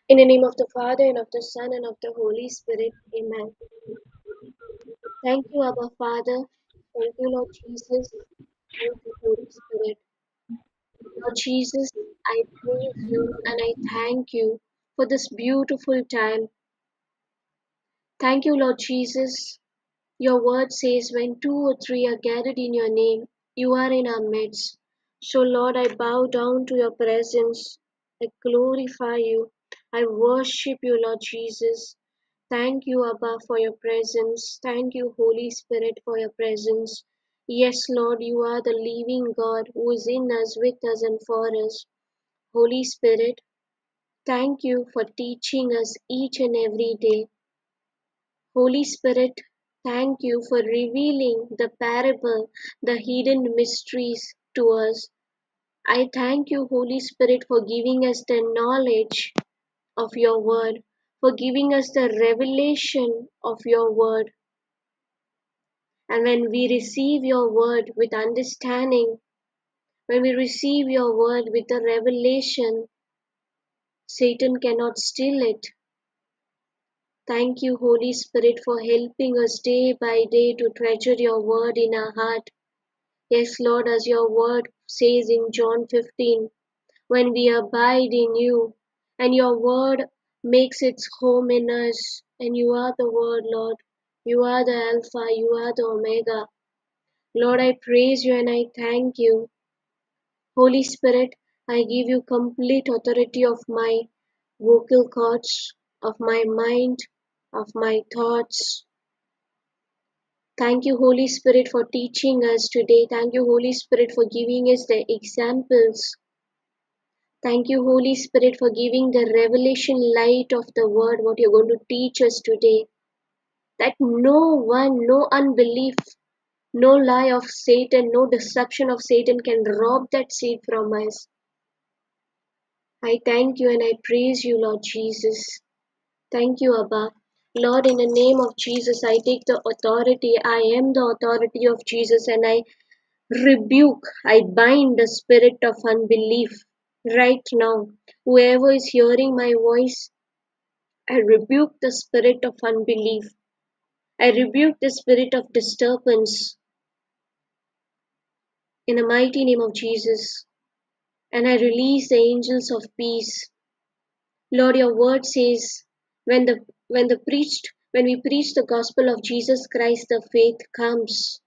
In the name of the Father, and of the Son, and of the Holy Spirit. Amen. Thank you, Abba Father. Thank you, Lord Jesus. Thank you, Holy Spirit. Lord Jesus, I praise you and I thank you for this beautiful time. Thank you, Lord Jesus. Your word says when two or three are gathered in your name, you are in our midst. So, Lord, I bow down to your presence. I glorify you. I worship you, Lord Jesus. Thank you, Abba, for your presence. Thank you, Holy Spirit, for your presence. Yes, Lord, you are the living God who is in us, with us, and for us. Holy Spirit, thank you for teaching us each and every day. Holy Spirit, thank you for revealing the parable, the hidden mysteries to us. I thank you, Holy Spirit, for giving us the knowledge of your word, for giving us the revelation of your word. And when we receive your word with understanding, when we receive your word with the revelation, Satan cannot steal it. Thank you, Holy Spirit, for helping us day by day to treasure your word in our heart. Yes, Lord, as your word says in John 15, when we abide in you and your word makes its home in us, and you are the word, Lord. You are the Alpha, you are the Omega. Lord, I praise you and I thank you. Holy Spirit, I give you complete authority of my vocal cords, of my mind, of my thoughts. Thank you, Holy Spirit, for teaching us today. Thank you, Holy Spirit, for giving us the examples. Thank you, Holy Spirit, for giving the revelation light of the word, what you're going to teach us today. That no one, no unbelief, no lie of Satan, no deception of Satan can rob that seed from us. I thank you and I praise you, Lord Jesus. Thank you, Abba. Lord, in the name of Jesus, I take the authority. I am the authority of Jesus, and I rebuke, I bind the spirit of unbelief right now. Whoever is hearing my voice, I rebuke the spirit of unbelief. I rebuke the spirit of disturbance in the mighty name of Jesus. And I release the angels of peace. Lord, your word says, when we preach the gospel of Jesus Christ, the faith comes.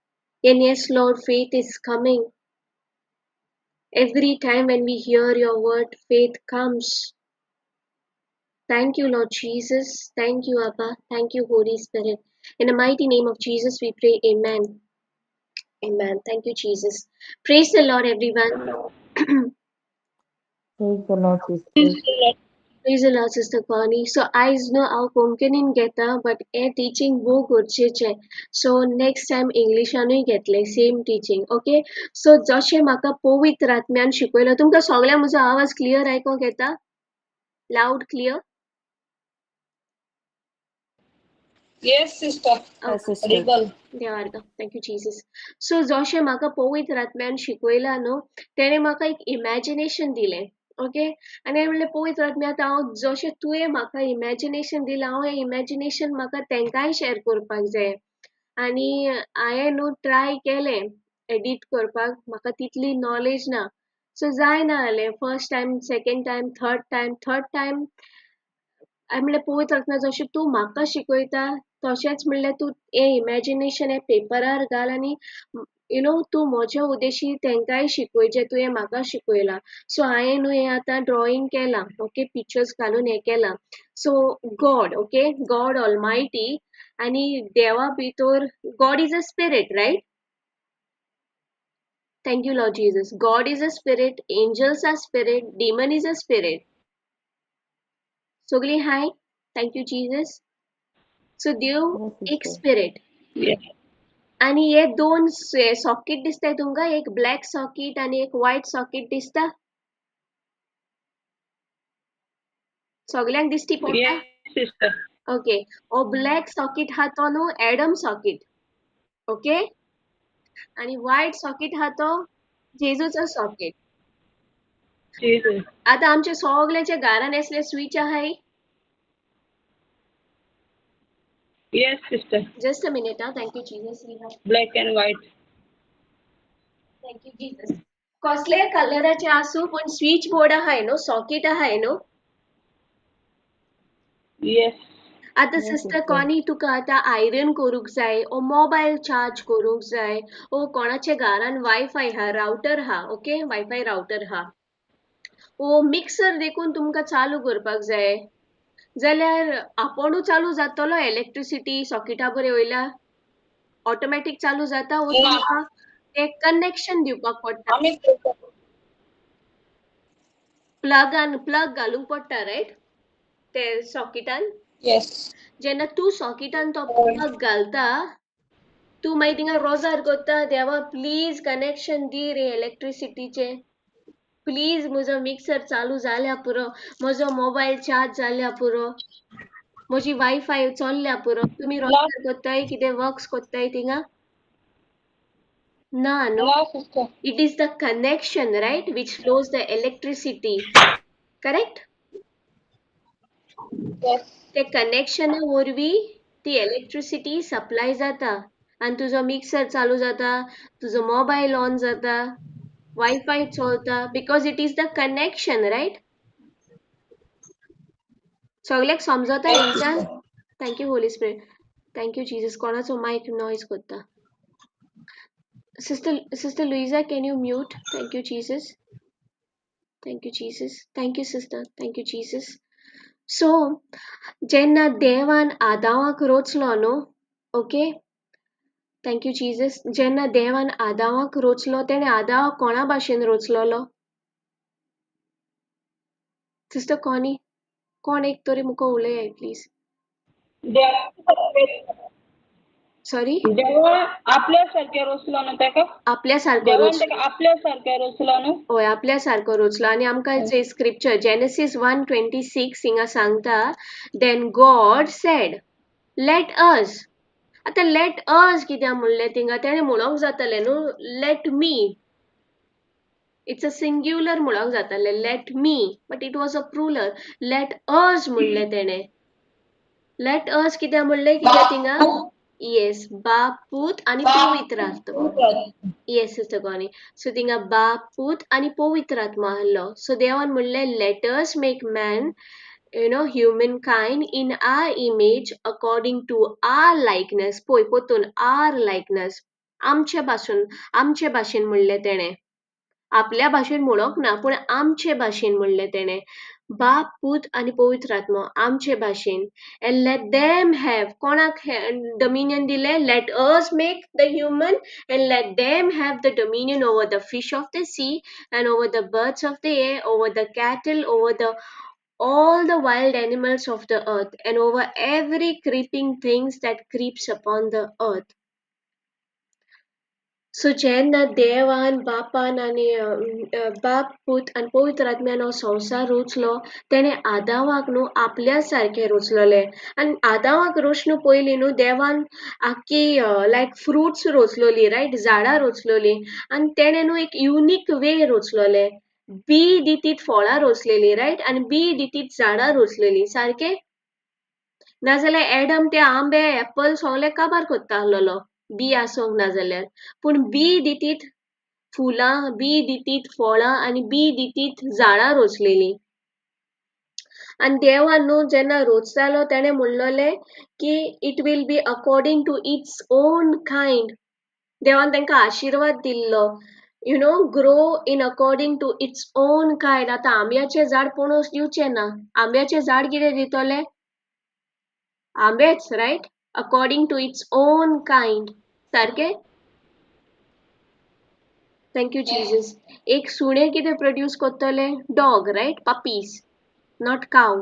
And yes, Lord, faith is coming. Every time when we hear your word, faith comes. Thank you, Lord Jesus. Thank you, Abba. Thank you, Holy Spirit. In the mighty name of Jesus, we pray. Amen. Amen. Thank you, Jesus. Praise the Lord, everyone. Praise the Lord, sister. Praise the Lord, Sister Connie. So, आयज न्हू हांव कोंकणीन घेता, but हें teaching भोव गरजेचें. So next time इंग्लिशानूय घेतलें same teaching. Okay, so जशें म्हाका पवित्र आत्म्यान शिकयलो, तुमकां सगळ्यांक म्हजो आवाज क्लियर आयकोंक येता? Loud clear? Yes, sister. Yes, sister. Audible. देवार्ग. Thank you Jesus. So जशें म्हाका पवित्र आत्म्यान शिकयलां न्हू, तेणें म्हाका एक इमॅजिनेशन दिलें. ओके, आनी हांवें म्हणलें, पवित्र आत्म्या, आतां हांव जशें तुवें म्हाका इमॅजिनेशन दिलां, हांव हें इमॅजिनेशन म्हाका तेंकांय शॅर करपाक जाय. आनी हांवें न्हू ट्राय केलें एडीट करपाक, म्हाका तितली नॉलेज ना, सो जायना जालें. First time, second time, third time, third time हांवें म्हणलें, पवित्र आत्म्या, जशें तूं म्हाका शिकयता तशेंच म्हणलें तूं हें इमॅजिनेशन हें पेपरार घाल आनी तूं म्हज्या उद्देशी तेंकांय शिकय जें तुवें म्हाका शिकयलां. सो हांवें न्हू हें आतां ड्रॉइंग केलां, ओके, पिक्चर्स घालून हें केलां. So God, okay, God almighty, आनी देवा भितर God is a spirit, right? Thank you, Lord Jesus. God is a spirit, angels are spirit, demon is a spirit. सगळीं हाय? Thank you Jesus. सो देव Yes, एक sister. Spirit. Yeah. आनी हे दोन socket दिसताय तुमकां, एक ब्लॅक सॉकेट आनी एक व्हायट सॉकेट दिसता? सगल्यांक दिश्टी पडटा? Yes, sister. Okay, हो ब्लॅक सॉकेट हा तो न्हू एडम सॉकेट, ओके, आनी व्हायट सॉकेट हा तो जेजूचो सॉकेट. Jesus. आतां आमच्या सगल्यांच्या घरान असले स्विच आहाय? Yes sister. Just a minute ah. Thank you Jesus. Black and white. Thank you Jesus. कसले कलराचे आसूं पूण स्विच बोर्ड आहाय न्हू, सॉकेट आहाय न्हू. येस. आतां सिस्टर कॉनी, तुका आतां आयरन करूंक जाय ओ मोबायल चार्ज करूंक जाय ओ कोणाच्या घरान वायफाय आहा, रावटर आहा, ओके, वायफाय रावटर आहा ओ मिक्सर देखून तुमकां चालू करपाक जाय जाल्यार आपोणू चालू जातलो इलेक्ट्रिसिटी सॉकेटा बरे वयल्या ऑटोमॅटीक चालू जाता वो तुमकां ते कनेक्शन दिवपाक पडटा, प्लगान प्लग घालूंक पडटा, रायट, ते सॉकेटान. येस. जेन्ना तूं सॉकेटान तो प्लग घालता तूं मागीर थिंगा रोजार करता, देवा प्लीज कनेक्शन दी रे इलेक्ट्रिसिटीचें, प्लीज म्हजो मिक्सर चालू जाल्या पुरो, म्हजो मोबायल चार्ज जाल्या पुरो, म्हजी वायफाय चल्ल्या पुरो. तुमी रोजार करताय कितें वर्क्स करताय थिंगा? ना न्हू. It is the connection, right, which flows the electricity, correct? ते कनेक्शना वरवीं ती इलेक्ट्रिसिटी सप्लाय जाता आनी तुजो मिक्सर चालू जाता, तुजो मोबायल ऑन जाता, वायफाय चलता, because it is the connection, right? सगल्याक समजता हिंगच्यान? Thank you Holy Spirit, thank you Jesus. कोणाचो मायक नॉयज करता? Sister sister Luisa, can you mute? Thank you Jesus, thank you Jesus, thank you sister, thank you Jesus. So जेन्ना देवान आदावाक रोचलो न्हू, okay, thank you Jesus, जेन्ना देवान आदावाक रोचलो तेणें आदावाक कोणा भाशेन रोचलोलो? सिस्टर कॉनी, कोण एक तरी मुका उलयाय प्लीज. सॉरी, आपल्या सारखे रोचलो न्हू ताका, आपल्या सारको रोचलो, आपल्या सारखे रोचलो न्हू, हय, आपल्या सारको रोचलो. आनी आमकां जे स्क्रिप्चर जेनेसीस 1:26 हिंगा सांगता, then God said let us. आतां let us कित्याक म्हणलें थिंगा? तेणें म्हणोंक जातालें न्हू let me, it's a singular म्हणोंक जातालें let me, but it was a plural. Let us म्हणलें तेणें. Let us कित्याक म्हणलें? कित्याक थिंगा? येस, बाप पूत आनी पवित्र आत्मा. येस सिस्टर कॉनी. सो थिंगा बाप पूत आनी पवित्र आत्मा आहलो. सो देवान म्हणलें let us make man, you know, humankind in our image according to our likeness. पळय पोतून our likeness, आमचे भाशेन, आमचे भाशेन म्हणलें तेणें, आपल्या भाशेन म्हणोंक ना पूण आमचे भाशेन म्हणलें तेणें. बाप पूत आनी पवित्र आत्मो आमचे भाशेन. एंड let them have, कोणाक डोमिनियन दिलें? Let us make the human and let them have the dominion over the fish of the sea and over the birds of the air, over the cattle, over the all the wild animals of the earth and over every creeping things that creeps upon the earth. So जेन्ना देवान बापान आनी बाप पूत आनी पवित्र आत्म्यान हो संवसार रोचलो तेणें आदावाक न्हू आपल्या सारकें रोचलोलें. आनी आदावाक रोचनू पयलीं न्हू देवान आख्खी लायक फ्रुट्स रोचलोली, रायट, झाडां रोचलोली आनी तेणें न्हू एक युनीक वे रोचलोलें. बी दितीत फळां रोचलेली, रायट, आनी बी दितीत झाडां रोचलेली सारकें. नाजाल्यार एडम ते आंबे एप्पल सगळे काबार करता आहलोलो बी आसूंक ना जाल्यार. पूण बी दितीत फुलां, बी दितीत फळां आनी बी दितीत झाडां रोचलेली. आनी देवान न्हू जेन्ना रोचतालो तेणें म्हणलोलें की it will be according to its own kind. देवान तांकां आशिर्वाद दिल्लो, you know, grow in according to its own kind. आतां आंब्याचें झाड पणस दिवचें ना, आंब्याचें झाड कितें दितलें? आंबेच, right, according to its own kind, सारकें. Thank you Jesus. एक सुणें कितें प्रोड्यूस करतलें? Dog, right, puppies, not cow,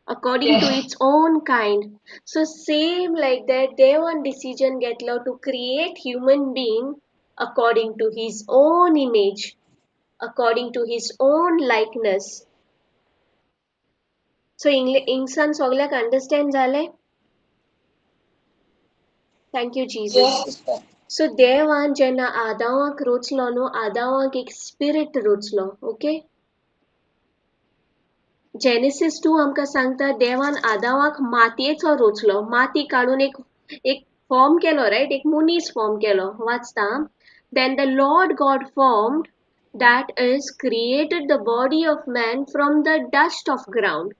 according to its own kind. So same like that देवान डिसिजन घेतलो to create human being according to his own image, according to his own likeness. So इंगसान सगळ्याक understand जालें? Thank you Jesus. So देवान जेन्ना आदावाक रोचलो न्हू, आदावाक एक spirit रोचलो, okay. Genesis 2 आमकां सांगता देवान आदावाक मातयेचो रोचलो, माती काडून एक एक फॉर्म केलो, रायट, एक मनीस फॉर्म केलो. वाचता, then the Lord God formed, that is created the body of man from the dust of ground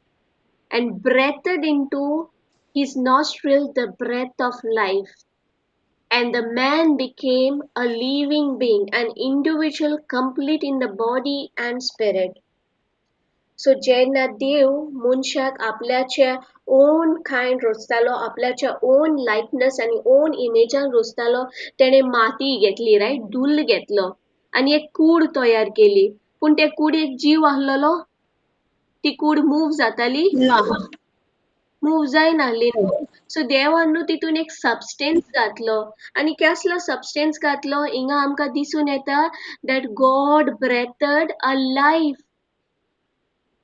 and breathed into his nostril the breath of life, and the man became a living being, an individual complete in the body and spirit. So जेन्ना देव मनशाक आपल्याच्या own kind रोचतालो, आपल्याच्या own लायकनस आनी own इमेजान रोचतालो, तेणें माती घेतली, right, धुल्ल घेतलो आनी एक कूड तयार केली. पूण त्या कुडीक जीव आहलोलो? ती कूड मूव जाताली? ना. मूव जायनाहली. सो देवान न्हू तितून एक सबस्टेन्स घातलो. आनी कसलो सबस्टेन्स घातलो हिंगा आमकां दिसून येता, that God breathed a life.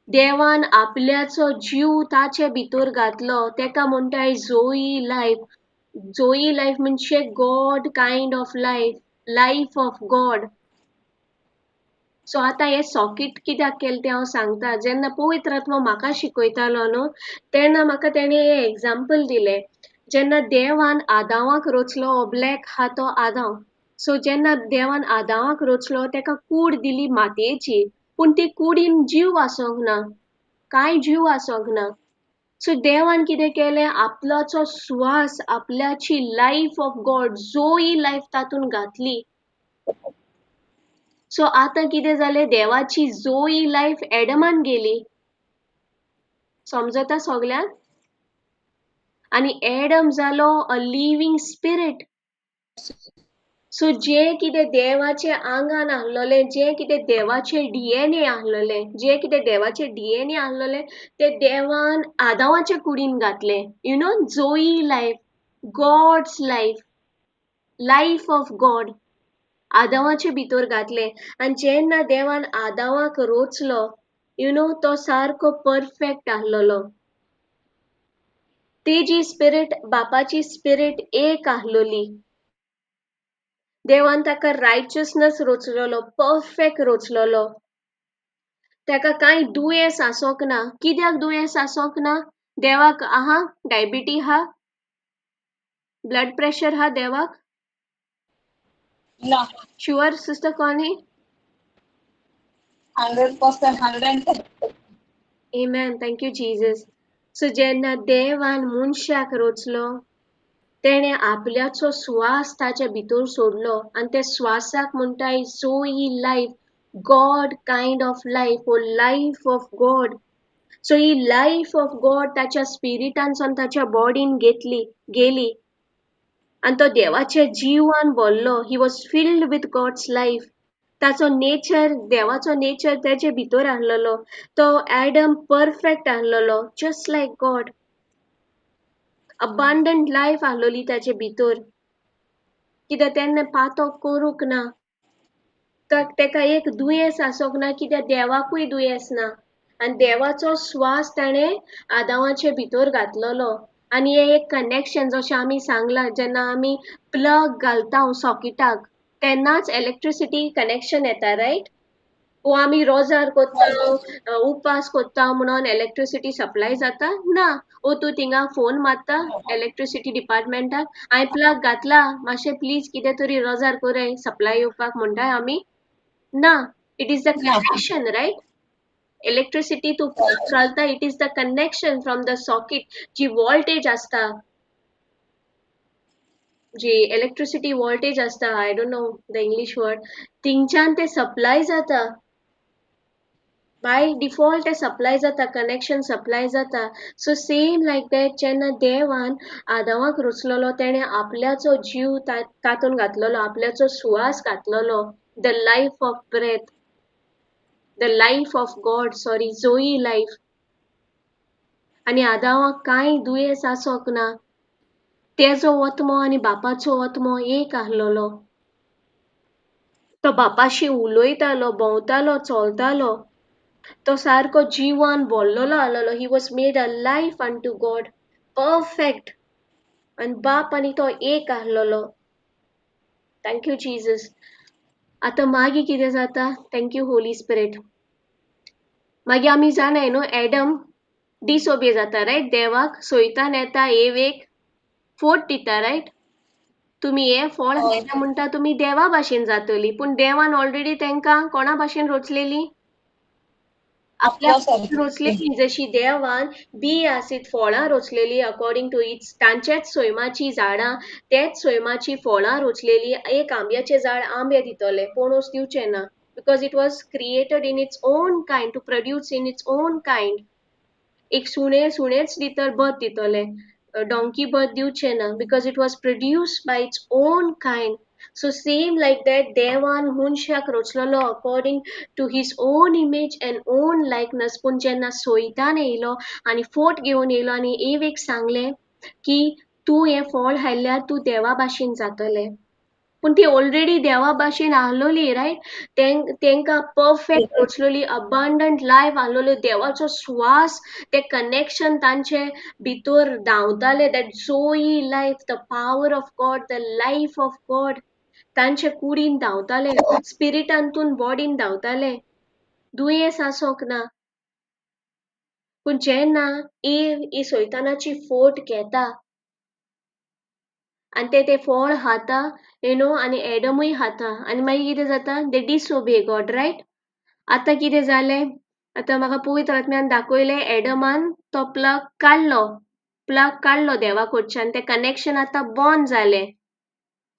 देवान आपल्याचो जीव ताचे भितर घातलो, तेका म्हणटाय जोई लायफ. जोई लायफ म्हणजे God kind of life, life of God. So आतां हें सॉकेट कित्याक केलें तें हांव सांगता. जेन्ना पवित्र आत्मो म्हाका शिकयतालो न्हू तेन्ना म्हाका तेणें हें एग्जाम्पल दिलें. जेन्ना देवान आदावाक रोचलो, हो ब्लॅक आहा तो आदांव. सो जेन्ना देवान आदावाक रोचलो तेका कूड दिली मातयेची, पूण ती कुडीन जीव आसोंक ना, कांय जीव आसोंक ना. सो देवान कितें केलें, आपल्याचो स्वास, आपल्याची लायफ ऑफ गॉड, जोई लायफ तातूंत घातली. सो आतां कितें जालें, देवाची जोई लायफ एडमान गेली. समजता सगल्यांक? आनी एडम जालो अ लिवींग स्पिरीट. सो जें कितें देवाचे आंगान आहलोलें, जें कितें देवाचें डीएनए आहलोलें, जें कितें देवाचें डीएनए आहलोलें तें देवान आदावाच्या कुडीन घातलें. You know, Zoe life, God's life, life of God आदावाचे भितर घातलें. आनी जेन्ना देवान आदावाक रोचलो, you know, तो सारको परफेक्ट आहलोलो. तेजी स्पिरीट बापाची स्पिरीट एक आहलोली. देवान ताका रायचसनस रोचलेलो, परफेक्ट रोचलेलो. ताका कांय दुयेंस आसोंक ना. कित्याक दुयेंस आसोंक ना? देवाक आहा डायबिटी आहा, ब्लड प्रेशर आहा देवाक? ना. Sure sister Connie? 100%, 110%. Amen. Thank you Jesus. So जेन्ना देवान मनशाक रोचलो तेणें आपल्याचो स्वास ताच्या भितर सोडलो आनी त्या स्वासाक म्हणटाय Zoe life, God kind of life, or life of God. So he life of God ताच्या स्पिरिटानसून ताच्या बॉडीन घेतली गेली आनी तो देवाच्या जिवान भरलो. He was filled with God's life. ताचो नेचर, देवाचो नेचर तेजे भितर आहलोलो. तो एडम परफेक्ट आहलोलो, just like God. Abundant life आहलोली ताचे भितर. कित्याक तेन्ना पातक करूंक ना, तेका एक दुयेंस आसोंक ना, कित्याक देवाकूय दुयेंस ना. आनी देवाचो स्वास ताणें आदावाचे भितर घातलोलो. आनी हें एक कनेक्शन, जशें आमी सांगलां, जेन्ना आमी प्लग घालता सॉकेटाक तेन्नाच इलेक्ट्रिसिटी कनेक्शन येता, रायट? वो आमी रोजार कोत्ता, उपास कोत्ता म्हणून इलेक्ट्रिसिटी सप्लाय जाता ना. ओ तूं थिंगा फोन मारता इलेक्ट्रिसिटी डिपार्टमेंटाक, हांवें प्लग घातला, मातशें प्लीज कितें तरी रोजार कोरय सप्लाय येवपाक म्हणटाय आमी? ना. It is the connection, right? Electricity तूं प्लग घालता, it is the connection from the socket. Ji voltage आसता, जी इलेक्ट्रिसिटी वोल्टेज आसता, I don't know the English word, थिंगच्यान ते सप्लाय जाता. बाय डिफॉल्ट ते सप्लाय जाता, कनेक्शन सप्लाय जाता. सो सेम लायक that, जेन्ना देवान आदावाक रोचलेलो तेणें आपल्याचो जीव तातूंत घातलेलो, आपल्याचो सुवास घातलेलो, the life of breath, the life of God, sorry, Zoe life. आनी आदावाक कांय दुयेंस आसोंक ना. तेजो आत्मो आनी बापाचो आत्मो एक आहलोलो. तो बापाशी उलयतालो, भोंवतालो, चलतालो. तो सारको जिवान भरलेलो आहलोलो. He was made a life unto God, perfect. आनी बाप आनी तो एक आहलोलो. Thank you Jesus. आतां मागीर कितें जाता? Thank you Holi Spirit. मागीर आमी जाणाय न्हू एडम डिसोबे जाता, रायट? देवाक सोयतान येता, एवेक फोट दिता, रायट? तुमी हें फळ हय. खायले म्हणटा तुमी देवा भाशेन जातली. पूण देवान ऑलरेडी तांकां कोणा भाशेन रचलेली? आपल्या आपल्या सारकी. रचलेली. जशी देवान बी आसीत फळां रचलेली अकॉर्डिंग टू it's तांच्याच सैमाची झाडां, तेच सैमाची फळां रचलेली. एक आंब्याचें झाड आंबे दितले, पणस दिवचें ना, because it was created in its own kind to produce in its own kind. एक सुणें सुणेंच दितले, बत दितले, डोंकी बत दिवचें ना, because it was produce by its own kind. So same like that देवान मनशाक रचलेलो according to his own image and own likeness. पूण जेन्ना सोयतान येयलो आनी फोट घेवन येयलो आनी एवेक सांगलें की तूं हें फळ खायल्यार तूं देवा भाशेन जातलें. पूण ती ऑलरेडी देवा भाशेन आहलोली, रायट? तेंकां परफेक्ट रचलोली, अबांडंट लायफ आहलोली, देवाचो स्वास ते कनेक्शन तांचे भितर धांवताले, that Zoe life, the power of God, the life of God तांचे कुडीन धांवताले, स्पिरिटांतून बॉडीन धांवताले, दुयेंस आसोंक ना. पूण जेन्ना एव ही सैतानाची फोट घेता आनी ते तें फळ खाता, you know, आनी एडमूय खाता, आनी मागीर कितें जाता? दे डिसोबे गॉड, रायट? आतां कितें जालें? आतां म्हाका पवित्र आत्म्यान दाखयलें, एडमान तो प्लग काडलो, प्लग काडलो देवा कडच्यान, तें कनेक्शन आतां बंद जालें.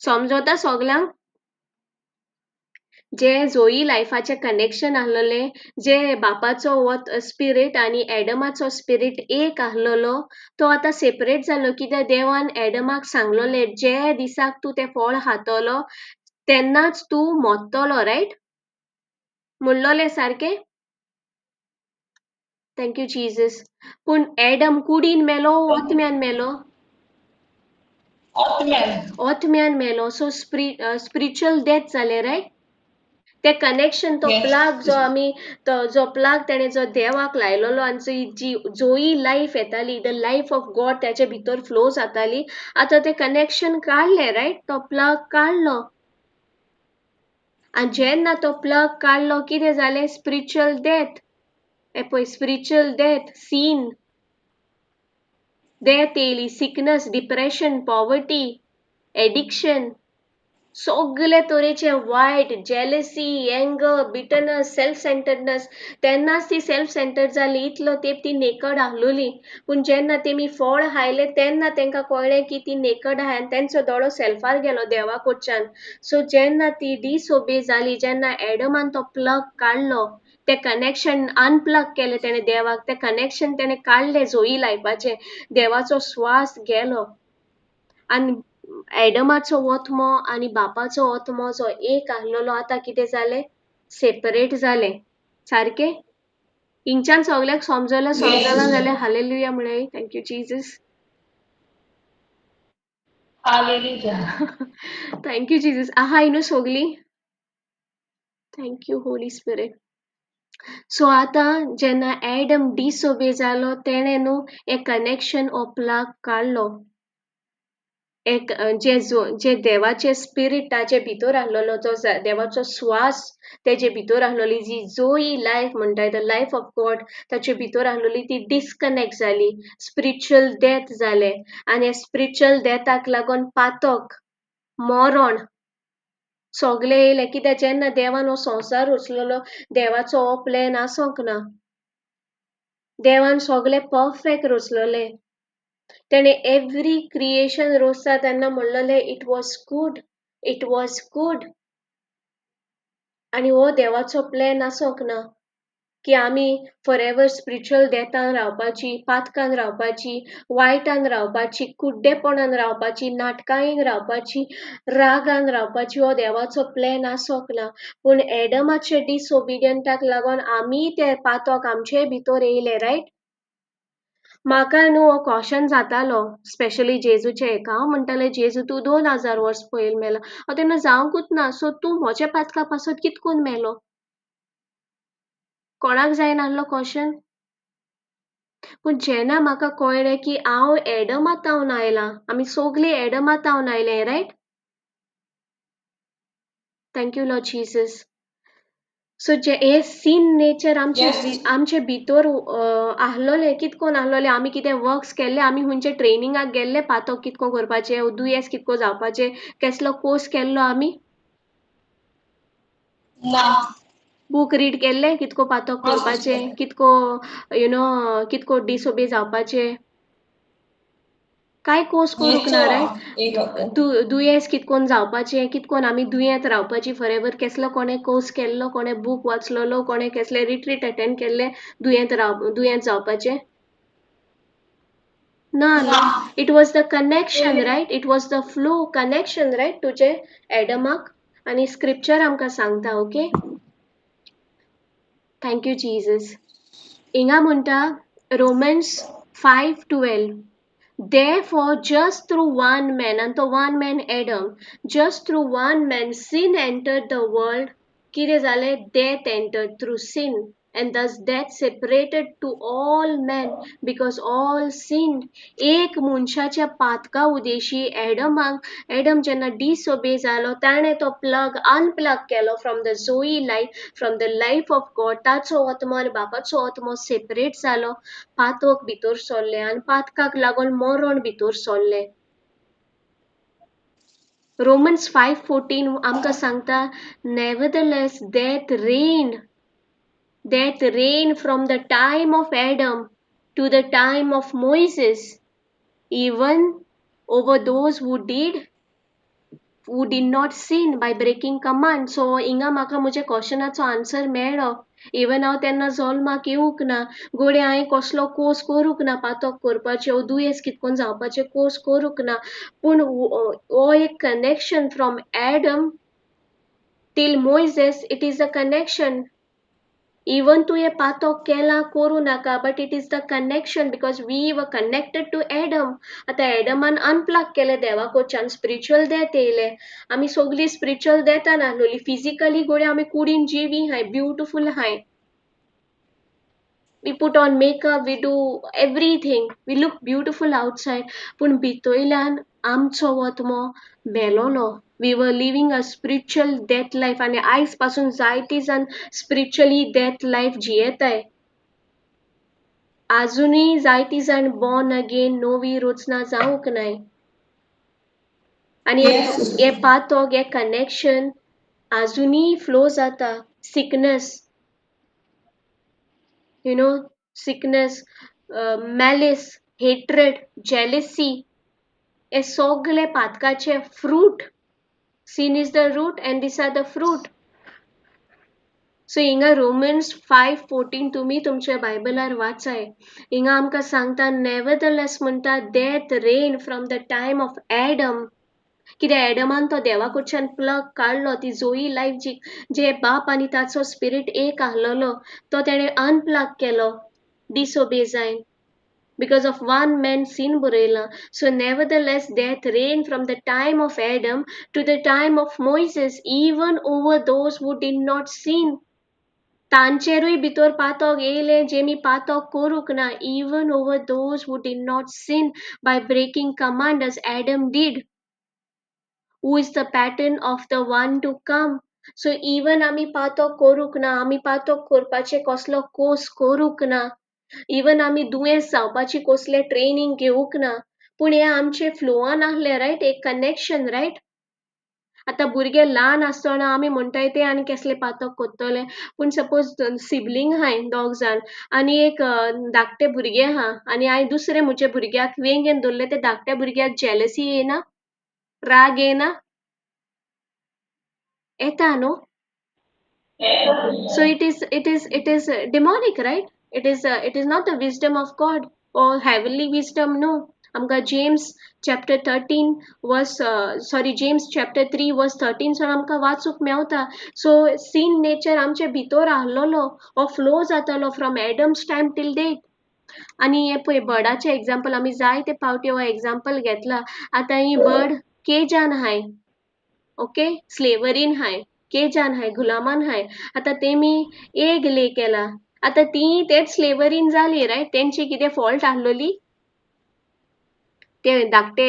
समजता सगल्यांक? जे जोई लायफाचें कनेक्शन आहलोलें, जे बापाचो वत स्पिरीट आनी एडमाचो स्पिरीट एक आहलोलो, तो आतां सेपरेट जालो. कित्याक देवान एडमाक सांगलोलें, जे दिसाक तूं तें फळ खातलो तेन्नाच तूं मोत्तलो, रायट? म्हणलोलें सारकें? Thank you Jesus. पूण एडम कुडीन मेलो, ओत्म्यान मेलो? आत्म्यान. ओत्म्यान मेलो. सो स्पिरिच्युअल डेथ जालें, रायट? ते कनेक्शन, तो प्लग जो आमी तो जो प्लग तेणें जो देवाक लायलोलो आनी जी जोई लायफ येताली, the life of God त्याचे भितर फ्लो जाताली, आतां तें कनेक्शन काडलें, रायट? तो प्लग काडलो. आनी जेन्ना तो प्लग काडलो कितें जालें? Spiritual death. हें पळय, स्पिरिच्युअल डेथ, सीन, डेथ येयली, सिकनस, डिप्रेशन, पॉवर्टी, एडिक्शन, सगळे तरेचे वायट, jealousy, anger, bitterness, self centeredness. तेन्नाच ती सेल्फ सेंटर्ड जाली. इतलो तेंप ती नेकड आहलोली, पूण जेन्ना तेमी फळ खायलें तेन्ना तेंकां कळ्ळें की ती नेकड आहाय आनी तेंचो दोळो सेल्फार गेलो देवा कडच्यान. सो जेन्ना ती डिसोबे जाली, जेन्ना एडमान तो प्लग काडलो, तें कनेक्शन अनप्लग केलें तेणें देवाक, तें कनेक्शन तेणें काडलें जोई लायफाचें, देवाचो स्वास गेलो आनी एडमाचो ओत्मो आनी बापाचो ओत्मो जो एक आहलोलो आतां कितें जालें? सेपरेट जालें. सारकें? हिंगच्यान सगल्यांक समजलें? समजलां जाल्यार हालेलुया म्हळें. Thank you Jesus. Hallelujah. Thank you Jesus. आहाय न्हू सगलीं? Thank you Holi spirit. So आतां जेन्ना एडम डिसोबे जालो तेणें न्हू हें कनेक्शन हो प्लग काडलो. एक जे जे देवाचे स्पिरीट ताजे भितर आहलोलो, जो देवाचो स्वास तेजे भितर आहलोली, जी जोई लायफ म्हणटा, the life of God ताचे भितर आहलोली, ती डिस्कनेक्ट जाली, स्पिरिच्युअल डेथ जालें. आनी ह्या स्पिरिच्युअल डेथाक लागून पातक, मरण सगळें येयलें. कित्याक जेन्ना देवान हो संवसार रचलोलो देवाचो हो प्लॅन आसोंक ना. देवान सगळें परफेक्ट रचलोलें. तेणें एवरी क्रिएशन रचता तेन्ना म्हणलोलें it was good, it was good. आनी हो देवाचो प्लॅन आसोंक ना की आमी फॉर एवर स्पिरिच्युअल डेथान रावपाची, पातकान रावपाची, वायटान रावपाची, कुड्डेपणान रावपाची, नाटकायेन रावपाची, रागान रावपाची. हो देवाचो प्लॅन आसोंक ना. पूण एडमाचे डिसओबिडियंटाक लागून आमी ते पातक आमचे भितर येयले, रायट? म्हाका न्हू हो क्वेश्चन जातालो, स्पेशली जेजूचें. हांव म्हणटालें, जेजू तूं 2000 वर्स पयलीं मेला, हांव तेन्ना जावंकूच ना, सो तूं म्हज्या पातका पासत कितकून मेलो? कोणाक जायनासलो क्वेश्चन? पूण जेन्ना म्हाका कळ्ळें की हांव एडमातावन आयलां, आमी सगलीं एडमातावन आयले, right? Thank you Lord Jesus. So जे हे सीन नेचर आमचे Yes, sister. आमचे भितर आहलोले, कितकोन आहलोले, आमी कितें वर्क्स केल्ले, आमी खंयचे ट्रेनिंगाक गेल्ले पातक कितको करपाचें, दुयेंस कितको जावपाचें, केसलो कोर्स केल्लो आमी? ना. बूक रीड केल्ले कितको पातक हा करपाचें, सिस्टर. कितको you know कितको डिसोबे जावपाचें, कांय कोर्स करूंक ना, रायट? एक होता. दुयेंस कितकोन जावपाचें, कितकोन आमी दुयेंत रावपाची फॉरेवर, केसलो कोणें कोर्स केल्लो, कोणें बूक वाचलोलो, कोणें केसले रिट्रीट अटेंड केल्ले दुयेंत राव दुयेंत जावपाचें ना न्हू. It was the connection, right? It was the flow connection, right, तुजे एडमाक. आनी स्क्रिप्चर आमकां सांगता, okay, thank you Jesus. हिंगा म्हणटा Romans 5:12, Therefore, just through one man, and the one man Adam, just through one man sin entered the world. कितें जालें? Death entered through sin, and thus death separated to all men because all sinned. एक मनशाच्या Patkai Udeshi एडमाक, Adam जेन्ना disobey जालो, ताणें तो plug unplug केलो from the Zoe life, from the life of God. ताचो आत्मो आनी बापाचो आत्मो सेपरेट जालो, पातक भितर सरलें आनी पातकाक लागून मरण भितर सरलें. रोमन्स 5:14 आमकां सांगता, nevertheless death reigned, death reigned from the time of Adam to the time of Moses, even over those who did not sin by breaking command. So हिंगा म्हाका म्हज्या क्वेश्चनाचो आन्सर मेळ्ळो. इवन हांव तेन्ना जल्माक येवंक ना, गोडे हांवें कसलो कोर्स करूंक ना पातक करपाचें वो दुयेंस कितकोन जावपाचें कोर्स करूंक ना, पूण हो एक connection from Adam till Moses, it is a connection. Even तुवें पातक केलां करूं नाका, but it is the connection because we were connected to Adam. आतां एडमान अनप्लग केलें देवा कडच्यान, स्पिरिच्युअल डेथ येयलें. आमी सगळीं स्पिरिच्युअल डेथान आहलोलीं, फिजिकली गोडे आमी कुडीन जिवी हाय, ब्युटिफूल हाय. We put on makeup, we do everything, we look beautiful outside, पूण भितरल्यान आमचो आत्मो मेलोलो. We were living a spiritual death life. आनी आयज पासून जायती जाण स्पिरिच्युअली डेथ लायफ जियेताय. आजुनूय जायती जाण बॉर्न अगेन, नवी रचना जावंक नाय. आनी हे पातक, हे कनेक्शन आजुनूय फ्लो जाता. Sickness, you know, sickness, malice, hatred, jealousy, हे सगळे पातकाचे fruit. Sin is the root and these are the fruit. So हिंगा रोमन्स 5:14 तुमी तुमच्या बायबलार वाचाय. हिंगा आमकां सांगता, नेवरदलेस म्हणटा, death reign from the time of Adam. कित्याक एडमान तो देवा कडच्यान प्लग काडलो, ती जोई लायफ जी जे बाप आनी ताचो स्पिरीट एक आहलोलो, तो तेणें अनप्लग केलो डिसोबे जायन. Because of one man sin बरयलां. So nevertheless death reigned from the time of Adam to the time of Moses, even over those who did not sin. तांचेरूय भितर पातक येयलें जेमी पातक करूंक ना, even over those who did not sin by breaking command as Adam did, who is the pattern of the one to come. So even आमी पातक करूंक ना, आमी पातक करपाचें कसलो कोर्स करूंक ना, इवन आमी दुयेंस जावपाची कसलें ट्रेनींग घेवंक ना, पूण हें आमचें फ्लोआन आहलें, रायट? एक कनेक्शन, रायट? आतां भुरगे ल्हान आसतना आमी म्हणटाय ते आनी केसलें पातक कोत्तोले, पूण सपोज सिबलींग आहाय दोग जाण आनी एक धाकटे भुरगे आहा आनी हांवें दुसरे म्हज्या भुरग्याक वेंगेन दवरलें, ते धाकट्या भुरग्याक जेलसी येयना, राग येयना? येता न्हू? So it is demonic, right? It is not the wisdom of God or heavenly wisdom, no. आमकां James chapter 13 verse, sorry, James chapter 3 verse 13 सावन आमकां वाचूंक मेवता. सो सीन नेचर आमचे भितर आहलोलो, हो फ्लो जातालो from Adam's time till date. आनी हें पळय बर्डाचें एग्जाम्पल आमी जायते फावटी हो एग्जाम्पल घेतला. आतां ही बर्ड केजान आहाय, ओके, स्लेवरीन आहाय, केजान आहाय, गुलामान आहाय. आतां तेमी एग ले केला, आतां ती तेच स्लेवरीन जाली, रायट? तेंची कितें फॉल्ट आहलोली? ते धाकटे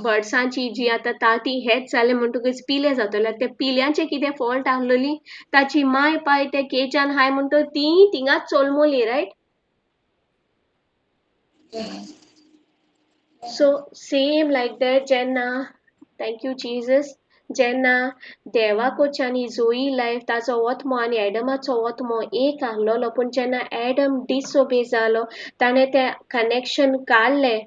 बर्ड्सांची जी आतां ताती हेच जालें म्हणटकच पिले जातले. ते पिल्यांचें कितें फॉल्ट आसलोली, ताची माय पाय ते केजान हाय म्हणटकच तीं थिंगाच चोलमोली, right? So same like that जेन्ना, thank you Jesus, जेन्ना देवाकोच्यान ही जोई लायफ ताचो ओत्मो आनी एडमाचो ओत्मो एक आसलेलो, पूण जेन्ना एडम डिसोबे जालो ताणें तें कनेक्शन काडलें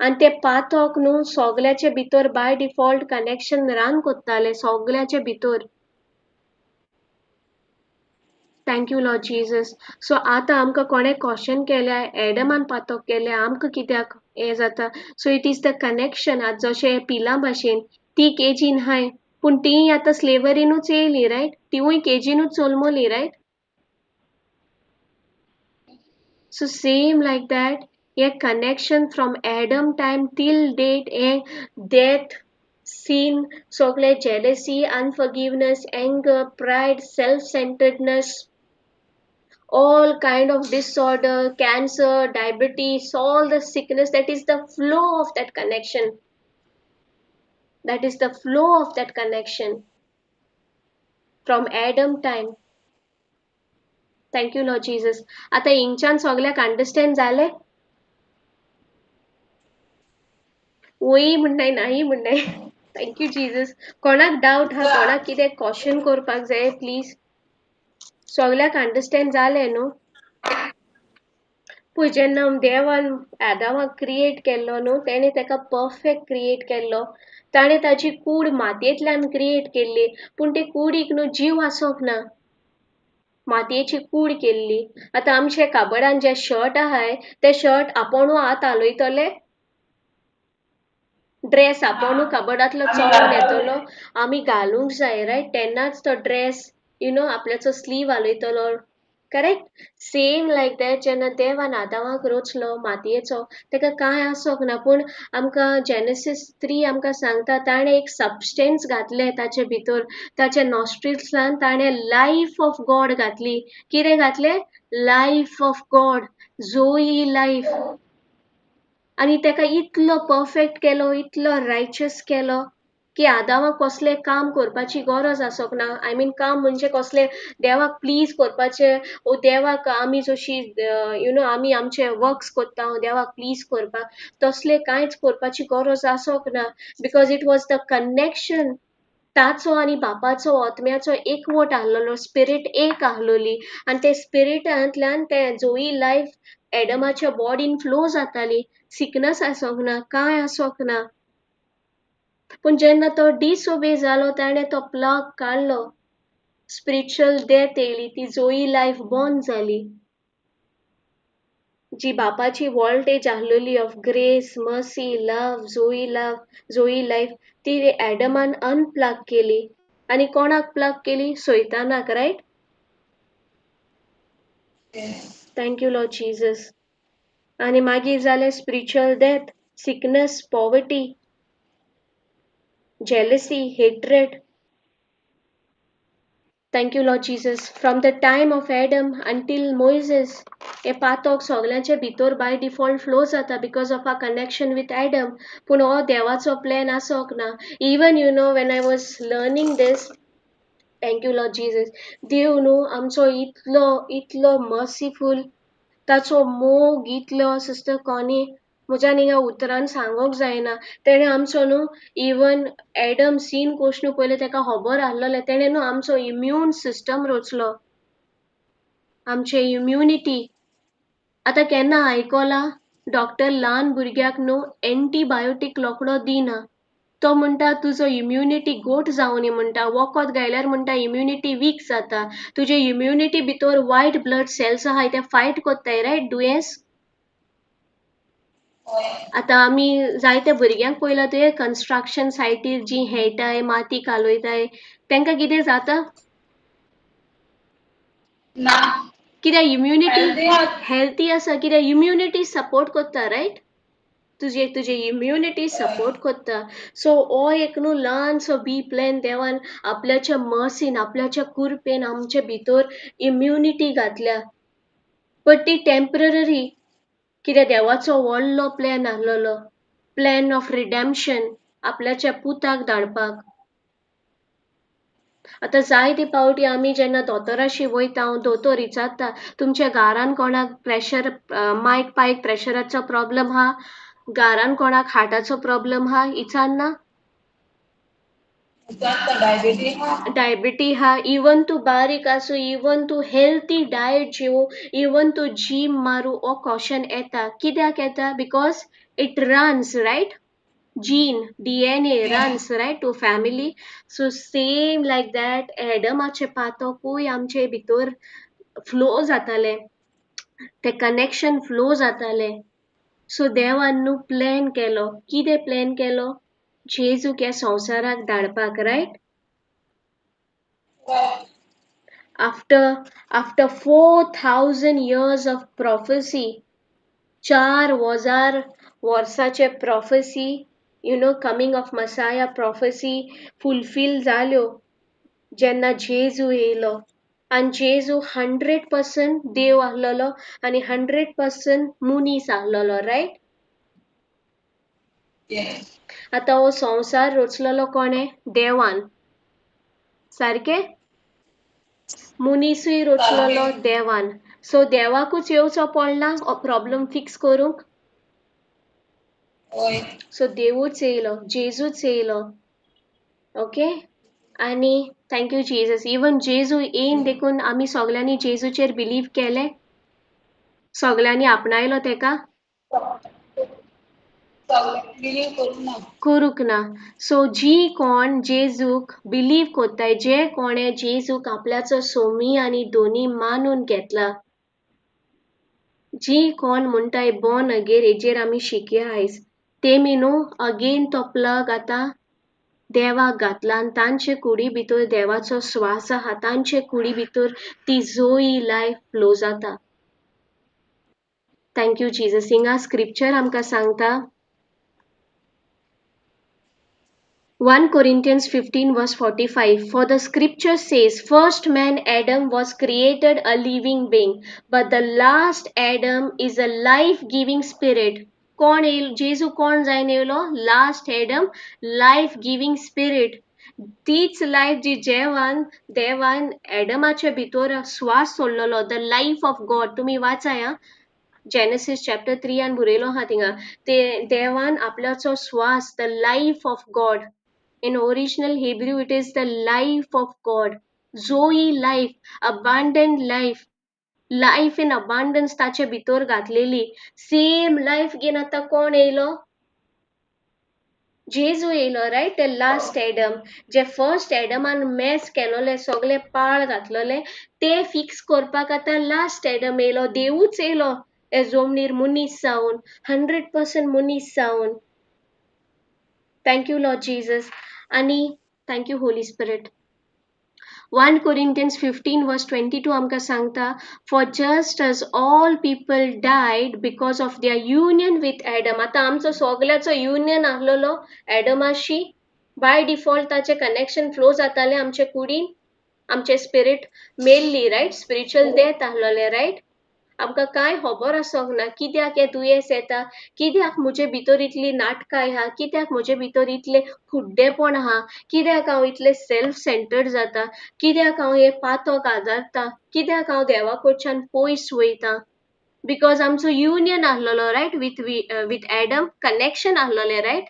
आनी तें पातोक न्हू सोगल्याचे भितर बाय डिफॉल्ट कनेक्शन रान कोत्तालें सोगल्याचे भितर. Thank you Lord Jesus. So आतां आमकां कोणें क्वेश्चन केल्या, एडमान पातोक केलें, आमकां कित्याक हें जाता? So it is the connection. आतां जशें पिलां भाशेन ती केजीन हाय, पूण तीं आतां स्लेवरीनूच येयली, रायट? तिवूय केजीनूच चोलमोली, right? So same like that हें connection from Adam time till date हें डेथ, सीन, सगळे jealousy, unforgiveness, anger, pride, self centeredness, all kind of disorder, cancer, diabetes, all the sickness, that is the flow of that connection. That is the flow of that connection from Adam time. Thank you Lord Jesus. आता इंगच्यान सगळ्याक understand जालें? वय म्हणनाय नाही म्हणनाय. Thank you Jesus. कोणाक डावट हा, कोणाक कितें question करपाक जाय प्लीज? सगळ्याक अंडरस्टँड जालें न्हू? पळय जेन्ना देवान आदामाक क्रिएट केल्लो न्हू, तेणें तेका परफेक्ट क्रिएट केल्लो. ताणें ताची कूड मातयेंतल्यान क्रिएट केल्ली, पूण ते कुडीक न्हू जीव आसोंक ना, मातयेची कूड केल्ली. आतां आमचे काबडान जे शर्ट आहाय ते शर्ट आपोणू हात हालयतले, ड्रेस आपोणू कबडांतलो चोळून येतलो, आमी घालूंक जाय, रायट? तेन्नाच तो ड्रेस you know आपल्याचो स्लीव हालयतलो, करेक्ट? सेम लायक that जेन्ना देवान आदामाक रचलो मातयेचो, तेका कांय आसोंक ना, पूण आमकां जेनेसीस 3 आमकां सांगता ताणें एक सबस्टेंस घातलें ताचे भितर, ताच्या नॉस्ट्रिल्सान ताणें लायफ ऑफ गॉड घातली. कितें घातलें? Life of God, Zoe life. आनी तेका इतलो परफेक्ट केलो, इतलो रायचस केलो की आदामाक कसलें काम करपाची गरज आसोंक ना. I mean काम म्हणजे कसलें देवाक प्लीज करपाचें, ओ देवाक आमी जशी you know आमी आमचे वर्क्स करता देवाक प्लीज करपाक, तसलें कांयच करपाची गरज आसोंक ना. Because it was the connection. ताचो आनी बापाचो आत्म्याचो एकवट आहलोलो, स्पिरीट एक आहलोली आनी ते स्पिरिटांतल्यान ते जोई लायफ एडमाच्या बॉडीन फ्लो जाताली. सिकनस आसोंक ना, कांय आसोंक ना. पूण जेन्ना तो डिसोबे जालो ताणें तो प्लग काडलो, स्पिरिच्युअल डेथ येयली, ती जोई लायफ बंद जाली. जी बापाची voltage आहलोली of grace, mercy, love, Zoe love, Zoe life, ती एडमान अनप्लग केली. आनी कोणाक प्लग केली? सैतानाक, right? Thank you Lord Jesus. आनी मागीर जालें spiritual death, sickness, poverty, jealousy, hatred. Thank you Lord Jesus. From the time of Adam until Moses, हे पातोक सगल्यांचे भितर बाय डिफॉल्ट फ्लो जाता because of our connection with Adam. पूण हो देवाचो plan आसोंक ना. Even you know when I was learning this, thank you Lord Jesus, देव न्हू आमचो इतलो इतलो मर्सीफूल, ताचो मोग इतलो सिस्टर कॉनी म्हज्यान हिंगा उतरान सांगोंक जायना. तेणें आमचो न्हू इवन एडम सीन कोश न्हू पयलें तेका खबर आहलोलें, तेणें न्हू आमचो इम्यून सिस्टम रचलो, आमचे इम्युनिटी. आतां केन्ना आयकोलां डॉक्टर ल्हान भुरग्याक न्हू एंटीबायोटीक रोकडो दिना, तो म्हणटा तुजो इम्युनिटी गोट जावनी म्हणटा, वखद घायल्यार म्हणटा इम्युनिटी वीक जाता, तुजे इम्युनिटी भितर वायट ब्लड सेल्स आहाय ते फायट कोत्ताय, रायट? दुयेंस. आतां आमी जायते भुरग्यांक पळयलां तुवें कन्स्ट्रक्शन सायटीर जीं खेळटाय, माती कालयताय, तेंकां कितें जाता? ना. कित्याक इम्युनिटी हेल्थी आसा, कित्याक इम्युनिटी सपोर्ट कोत्ता, रायट? तुजे तुजे इम्युनिटी सपोर्ट कोत्ता. सो हो एक न्हू ल्हानसो बी प्लॅन देवान आपल्याच्या मर्सीन, आपल्याच्या कुरपेन आमचे भितर इम्युनिटी घातल्या, बट ती टेम्पररी, कित्याक देवाचो व्हडलो प्लॅन आहलोलो. प्लॅन ऑफ रिडॅम्पशन आपल्याच्या पुताक धाडपाक. आतां जायते पावटी आमी जेन्ना दोतोराशी वयता, दोतोर विचारता तुमच्या घरान कोणाक प्रेशर, मायक पायक प्रेशराचो प्रॉब्लम आहा, घरान कोणाक हार्टाचो प्रॉब्लम आहा, विचारना? डायबिटी हा. इवन तूं बारीक आसूं, इवन तूं हेल्थी डायट जेवूं, इवन तूं जीम मारूं, हो क्वेश्चन येता. कित्याक येता? Because it runs, right? Gene, DNA runs, right, to family. So same like that एडमाचे पातकूय आमचे भितर फ्लो जाताले, ते कनेक्शन फ्लो जाताले. सो देवान न्हू प्लॅन केलो. कितें प्लॅन केलो? जेजूक ह्या संवसाराक धाडपाक, right? After 4000 years of prophecy, 4000 वर्साचे prophecy, you know, coming of Messiah prophecy fulfil जाल्यो जेन्ना जेजू येयलो. आनी जेजू 100% देव आहलोलो आनी 100% मनीस आहलोलो, रायट? आतां हो संवसार रचलेलो कोणें? देवान, सारकें? मनीसूय रचलेलो देवान. सो देवाकूच येवचो पडला हो प्रॉब्लम फिक्स करूंक. सो देवूच येयलो, जेजूच येयलो, ओके? आनी thank you Jesus. Even जेजू येयन देखून आमी सगल्यांनी जेजूचेर बिलीव केलें, सगल्यांनी आपणायलो तेका, करूंक ना. सो जी कोण जेजूक बिलीव कोत्ताय, जे कोणे जेजूक आपल्याचो सोमी आनी दोनी मानून घेतला, जी कोण म्हणटाय बॉर्न अगेन, हेजेर आमी शिकया आयज, तेमी न्हू अगेन तो प्लग आतां देवाक घातला आनी तांचे कुडी भितर देवाचो स्वास आहा, तांचे कुडी भितर ती जोई लायफ फ्लो जाता. Thank you Jesus. हिंगा स्क्रिप्चर आमकां सांगता 1 Corinthians 15 verse 45, for the scripture says, first man Adam was created a living being, but the last Adam is a life-giving spirit. कोण येयल? जेजू कोण जायन येयलो? Last Adam, life-giving spirit. तीच लायफ जी जेवान देवान एडमाच्या भितर स्वास सोडलेलो, the life of God. तुमी वाचाय आं, जेनेसीस चॅप्टर 3 आन बरयलो आहा थिंगा, ते देवान आपल्याचो स्वास, the life of God. In original Hebrew, it is the life of God. Zoe life, abundant life, life in abundance ताचे भितर घातलेली. सेम लायफ घेवन आतां कोण येयलो? जेजू येयलो, रायट? The last Adam. जे फर्स्ट एडमान मॅस केलोले, सगळे पाळ घातलोले, ते फिक्स करपाक आतां लास्ट एडम येयलो. देवूच येयलो हे जमनीर मनीस जावन, 100% मनीस जावन. Thank you Lord Jesus आनी thank you Holy Spirit. 1 Corinthians 15 verse 22 आमकां सांगता, for just as all people died because of their union with Adam. आतां आमचो सगळ्याचो युनियन आहलोलो एडमाशी, बाय डिफॉल्ट ताचें कनेक्शन फ्लो जातालें आमचे कुडीन, आमचे स्पिरीट मेल्ली, रायट? स्पिरिच्युअल डेथ आहलोलें, रायट? आमकां कांय खबर आसोंक ना कित्याक हें दुयेंस येता, कित्याक म्हजे भितर इतली नाटकां आहा, कित्याक म्हजे भितर इतलें खुड्डेपण आहा, कित्याक हांव इतलें सेल्फ सेंटर्ड जाता, कित्याक हांव हें पातक आदारता, कित्याक हांव देवा कडच्यान पयस वयता. Because आमचो युनियन आहलोलो, रायट, विथ एडम कनेक्शन आहलोलें, रायट?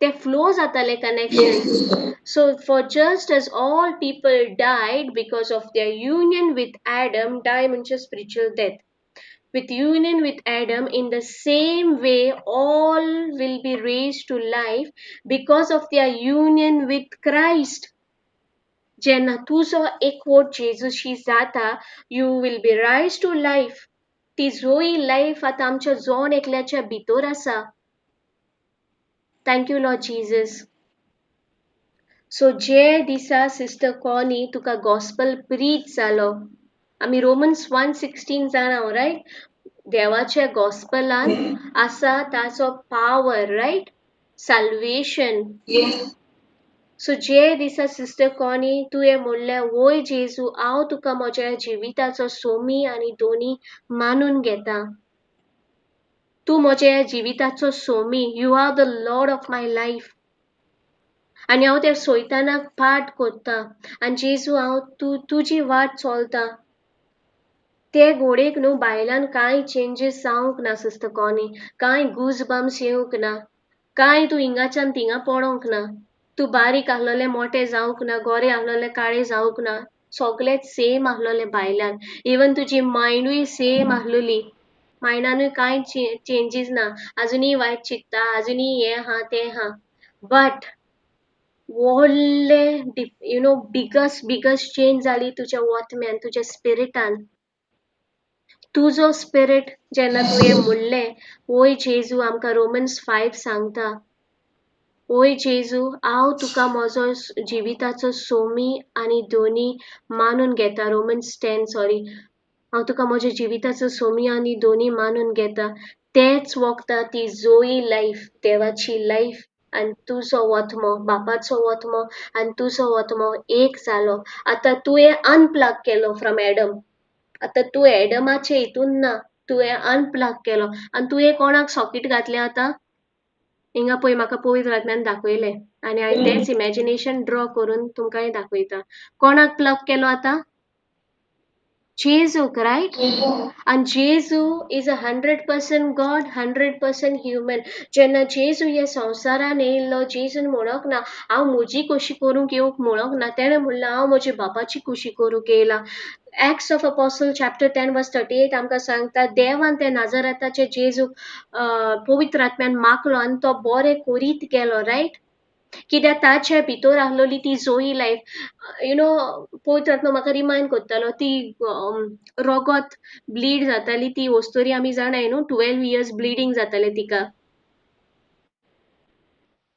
ते फ्लो जातालें connection. So for just as all people died because of their union with Adam, die म्हणजे spiritual death, with union with Adam, in the same way all will be raised to life because of their union with Christ. जेन्ना तुजो एकवट जेजूशी जाता, you will be raised to life. ती जोई life आतां आमच्या जण एकल्याच्या भितर आसा. Thank you Lord Jesus. So जे दिसा सिस्टर कॉनी तुका गॉस्पल प्रीच जालो, आमी रोमन्स 1:16 जाणा, रायट? देवाच्या गॉस्पलान आसा ताचो पावर, रायट? साल्वेशन. सो जे दिसा सिस्टर कॉनी तुवें म्हणलें, वय जेजू, हांव तुका म्हज्या जिविताचो सोमी आनी दोनी मानून घेता, तूं म्हज्या जिविताचो Somi, you are the lord of my life. आनी हांव त्या सोयतानाक पाठ कोत्ता आनी जेजू हांव तूं तुजी वाट चलता. ते घोडेक न्हू बायलान कांय चेंजीस जावंक ना सिस्टर कॉनी, कांय गूज बम्स येवंक ना, कांय तूं हिंगाच्यान थिंगा पडोंक ना, तूं बारीक आहलोलें मोटें जावंक ना, गोरें आहलोलें काळें जावंक ना, सगळेंच सेम आहलोलें बायलान. इवन तुजी मायंडूय सेम आहलोली, मायंडानूय कांय चेंजीस ना, आजुनूय वायट चिंत्ता, आजुनूय हें आहा तें आहा, बट व्हडलें you know biggest biggest change जाली तुज्या वोतम्यान, तुज्या स्पिरिटान. तुजो स्पिरिट जेन्ना तुवें म्हणलें, ओय जेजू, आमकां रोमन्स 5 सांगता, ओय जेजू हांव तुका म्हजो जिविताचो सोमी आनी दोनी मानून घेता. रोमन्स 10 सॉरी, हांव तुका म्हज्या जिविताचो सोमी आनी दोनी मानून घेता. तेच वखदां ती जोई लायफ, देवाची लायफ आनी तुजो वोतमो, बापाचो वोतमो आनी तुजो वोतमो एक जालो. आतां तुवें अनप्लग केलो फ्रॉम एडम, आतां तूं एडमाचे हितून ना, तुवें अनप्लग केलो आनी तुवें कोणाक सॉकेट घातलें आतां? हिंगा पळय म्हाका पवित्र आत्म्यान दाखयलें आनी हांवें तेंच इमॅजिनेशन ड्रॉ करून तुमकांय दाखयता. कोणाक प्लग केलो आतां? जेजूक, रायट? आनी जेजू is a 100% God, 100% human. जेन्ना जेजू ह्या संवसारान येयल्लो, जेजून म्हणोंक ना हांव म्हजी खोशी करूंक येवंक म्हणोंक ना, तेणें म्हणलां हांव म्हज्या बापाची खोशी करूंक येयला. Acts of Apostle chapter 10 verse 38 आमकां सांगता, देवान त्या नाजराताचे जेजूक पवित्र आत्म्यान मागलो आनी तो बरें करीत गेलो, रायट? कित्याक ताचे भितर आहलोली ती जोई लायफ, you know, पवित्र आत्मा म्हाका रिमायंड करतालो ती रोगोत ब्लीड जाताली ती वस्तोरी आमी जाणाय न्हू, 12 इयर्स ब्लिडींग जातालें तिका.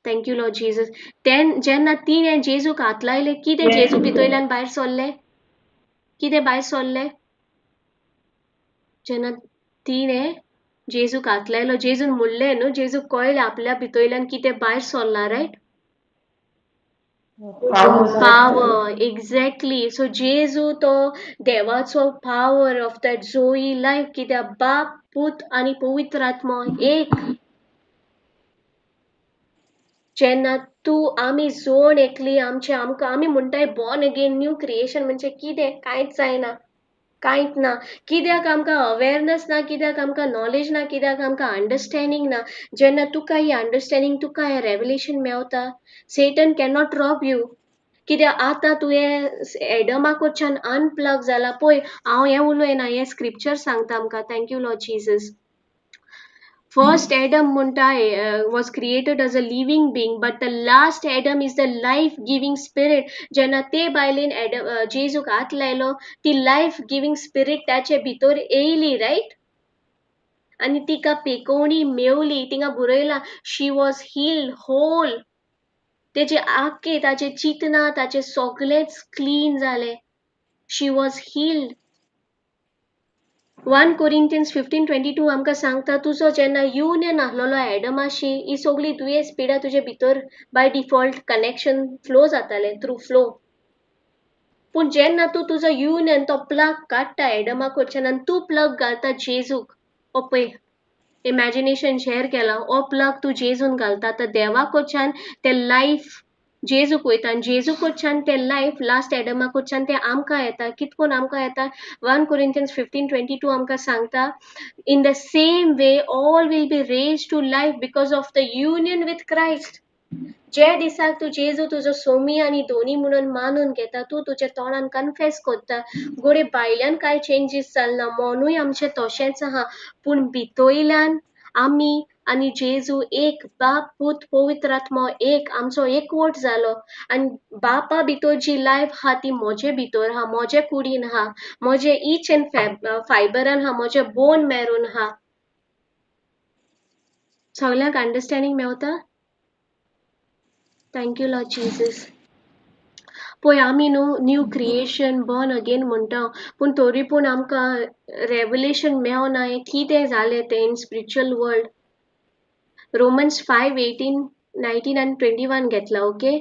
Thank you Lord Jesus. जेन्ना तिणें जेजूक हात लायले, कितें जेजू भितरल्यान भायर सरलें? कितें भायर सरलें? जेन्ना तिणें जेजूक हात लायलो, जेजून म्हणलें न्हू, जेजूक कळ्ळें आपल्या भितरल्यान कितें भायर सरलां, रायट? Power, exactly. सो जेजू तो देवाचो power of that Zoe life, कित्याक बाप, पूत आनी पवित्र आत्मो एक. जेन्ना तूं आमी जोड एकली आमचे आमकां आमी म्हणटाय बॉर्न अगेन न्यू क्रिएशन म्हणजे कितें? कांयच जायना, कांयच ना. कित्याक आमकां अवेरनस ना, कित्याक आमकां नॉलेज ना, कित्याक आमकां अंडरस्टँडींग ना. जेन्ना तुका ही अंडरस्टँडींग, तुका हें रेवलेशन मेवता, सेटन कॅनॉट रॉब you. कित्याक आतां तुवें एडमा कडच्यान अनप्लग जाला. पळय हांव हें उलयना, हें स्क्रिप्चर सांगता आमकां. Thank you Lord Jesus. First Adam म्हणटा was created as a living being, but the last Adam is the life giving spirit. जेन्ना ते बायलेन एडम जेजूक हात लायलो, ती लायफ गिवींग स्पिरीट ताचे भितर येयली, रायट? आनी तिका पेकोवणी मेवली. तिंगा बरयलां शी वॉज हिल्ड होल. तेजे आख्खे ताचे चिंतना ताचे सगळेंच क्लीन जालें. She was healed. 1 Corinthians 15:22 आमकां सांगता, तुजो जेन्ना युनियन आहलोलो एडमाशी, ही सगळी दुयेंस पिडा तुजे भितर बाय डिफॉल्ट कनेक्शन फ्लो जातालें, थ्रू फ्लो. पूण जेन्ना तूं तुजो युनियन तो प्लग काडटा एडमा कडच्यान आनी तूं प्लग घालता जेजूक, ओ पळय इमॅजिनेशन शेअर केलां, ओ प्लग तूं जेजून घालता, आतां देवा कडच्यान तें लायफ जेजूक वयता आनी जेजू कडच्यान तें लायफ लास्ट एडमा कडच्यान तें आमकां येता. कितकोन आमकां येता? 1 Corinthians 15:22 आमकां सांगता, in the same way all will be raise to life because of the union with Christ. जे दिसाक तूं जेजू तुजो सोमी आनी दोनी म्हणून मानून घेता, तूं तुज्या तोंडान कन्फेस करता, गोडे भायल्यान कांय चेंजीस जालना, मनूय आमचें तशेंच आहा, पूण भितरल्यान आमी आनी जेजू एक, बाप पूत पवित्र आत्मो एक, आमचो एकवट जालो. आनी बापा भितर जी लायफ आहा ती म्हजे भितर आहा, म्हजे कुडीन आहा, म्हजे इच एंड फायबरान आहा, म्हजे बोन मॅरून आहा. सगल्यांक अंडरस्टँडींग मेवता? Thank you Lord Jesus. पळय आमी न्हू न्यू क्रिएशन बॉर्न अगेन म्हणटा, पूण तरी पूण आमकां रेवलेशन मेवना हें कितें जालें तें in spiritual world. Romans 5:18, 19 आनी 21 घेतला, okay?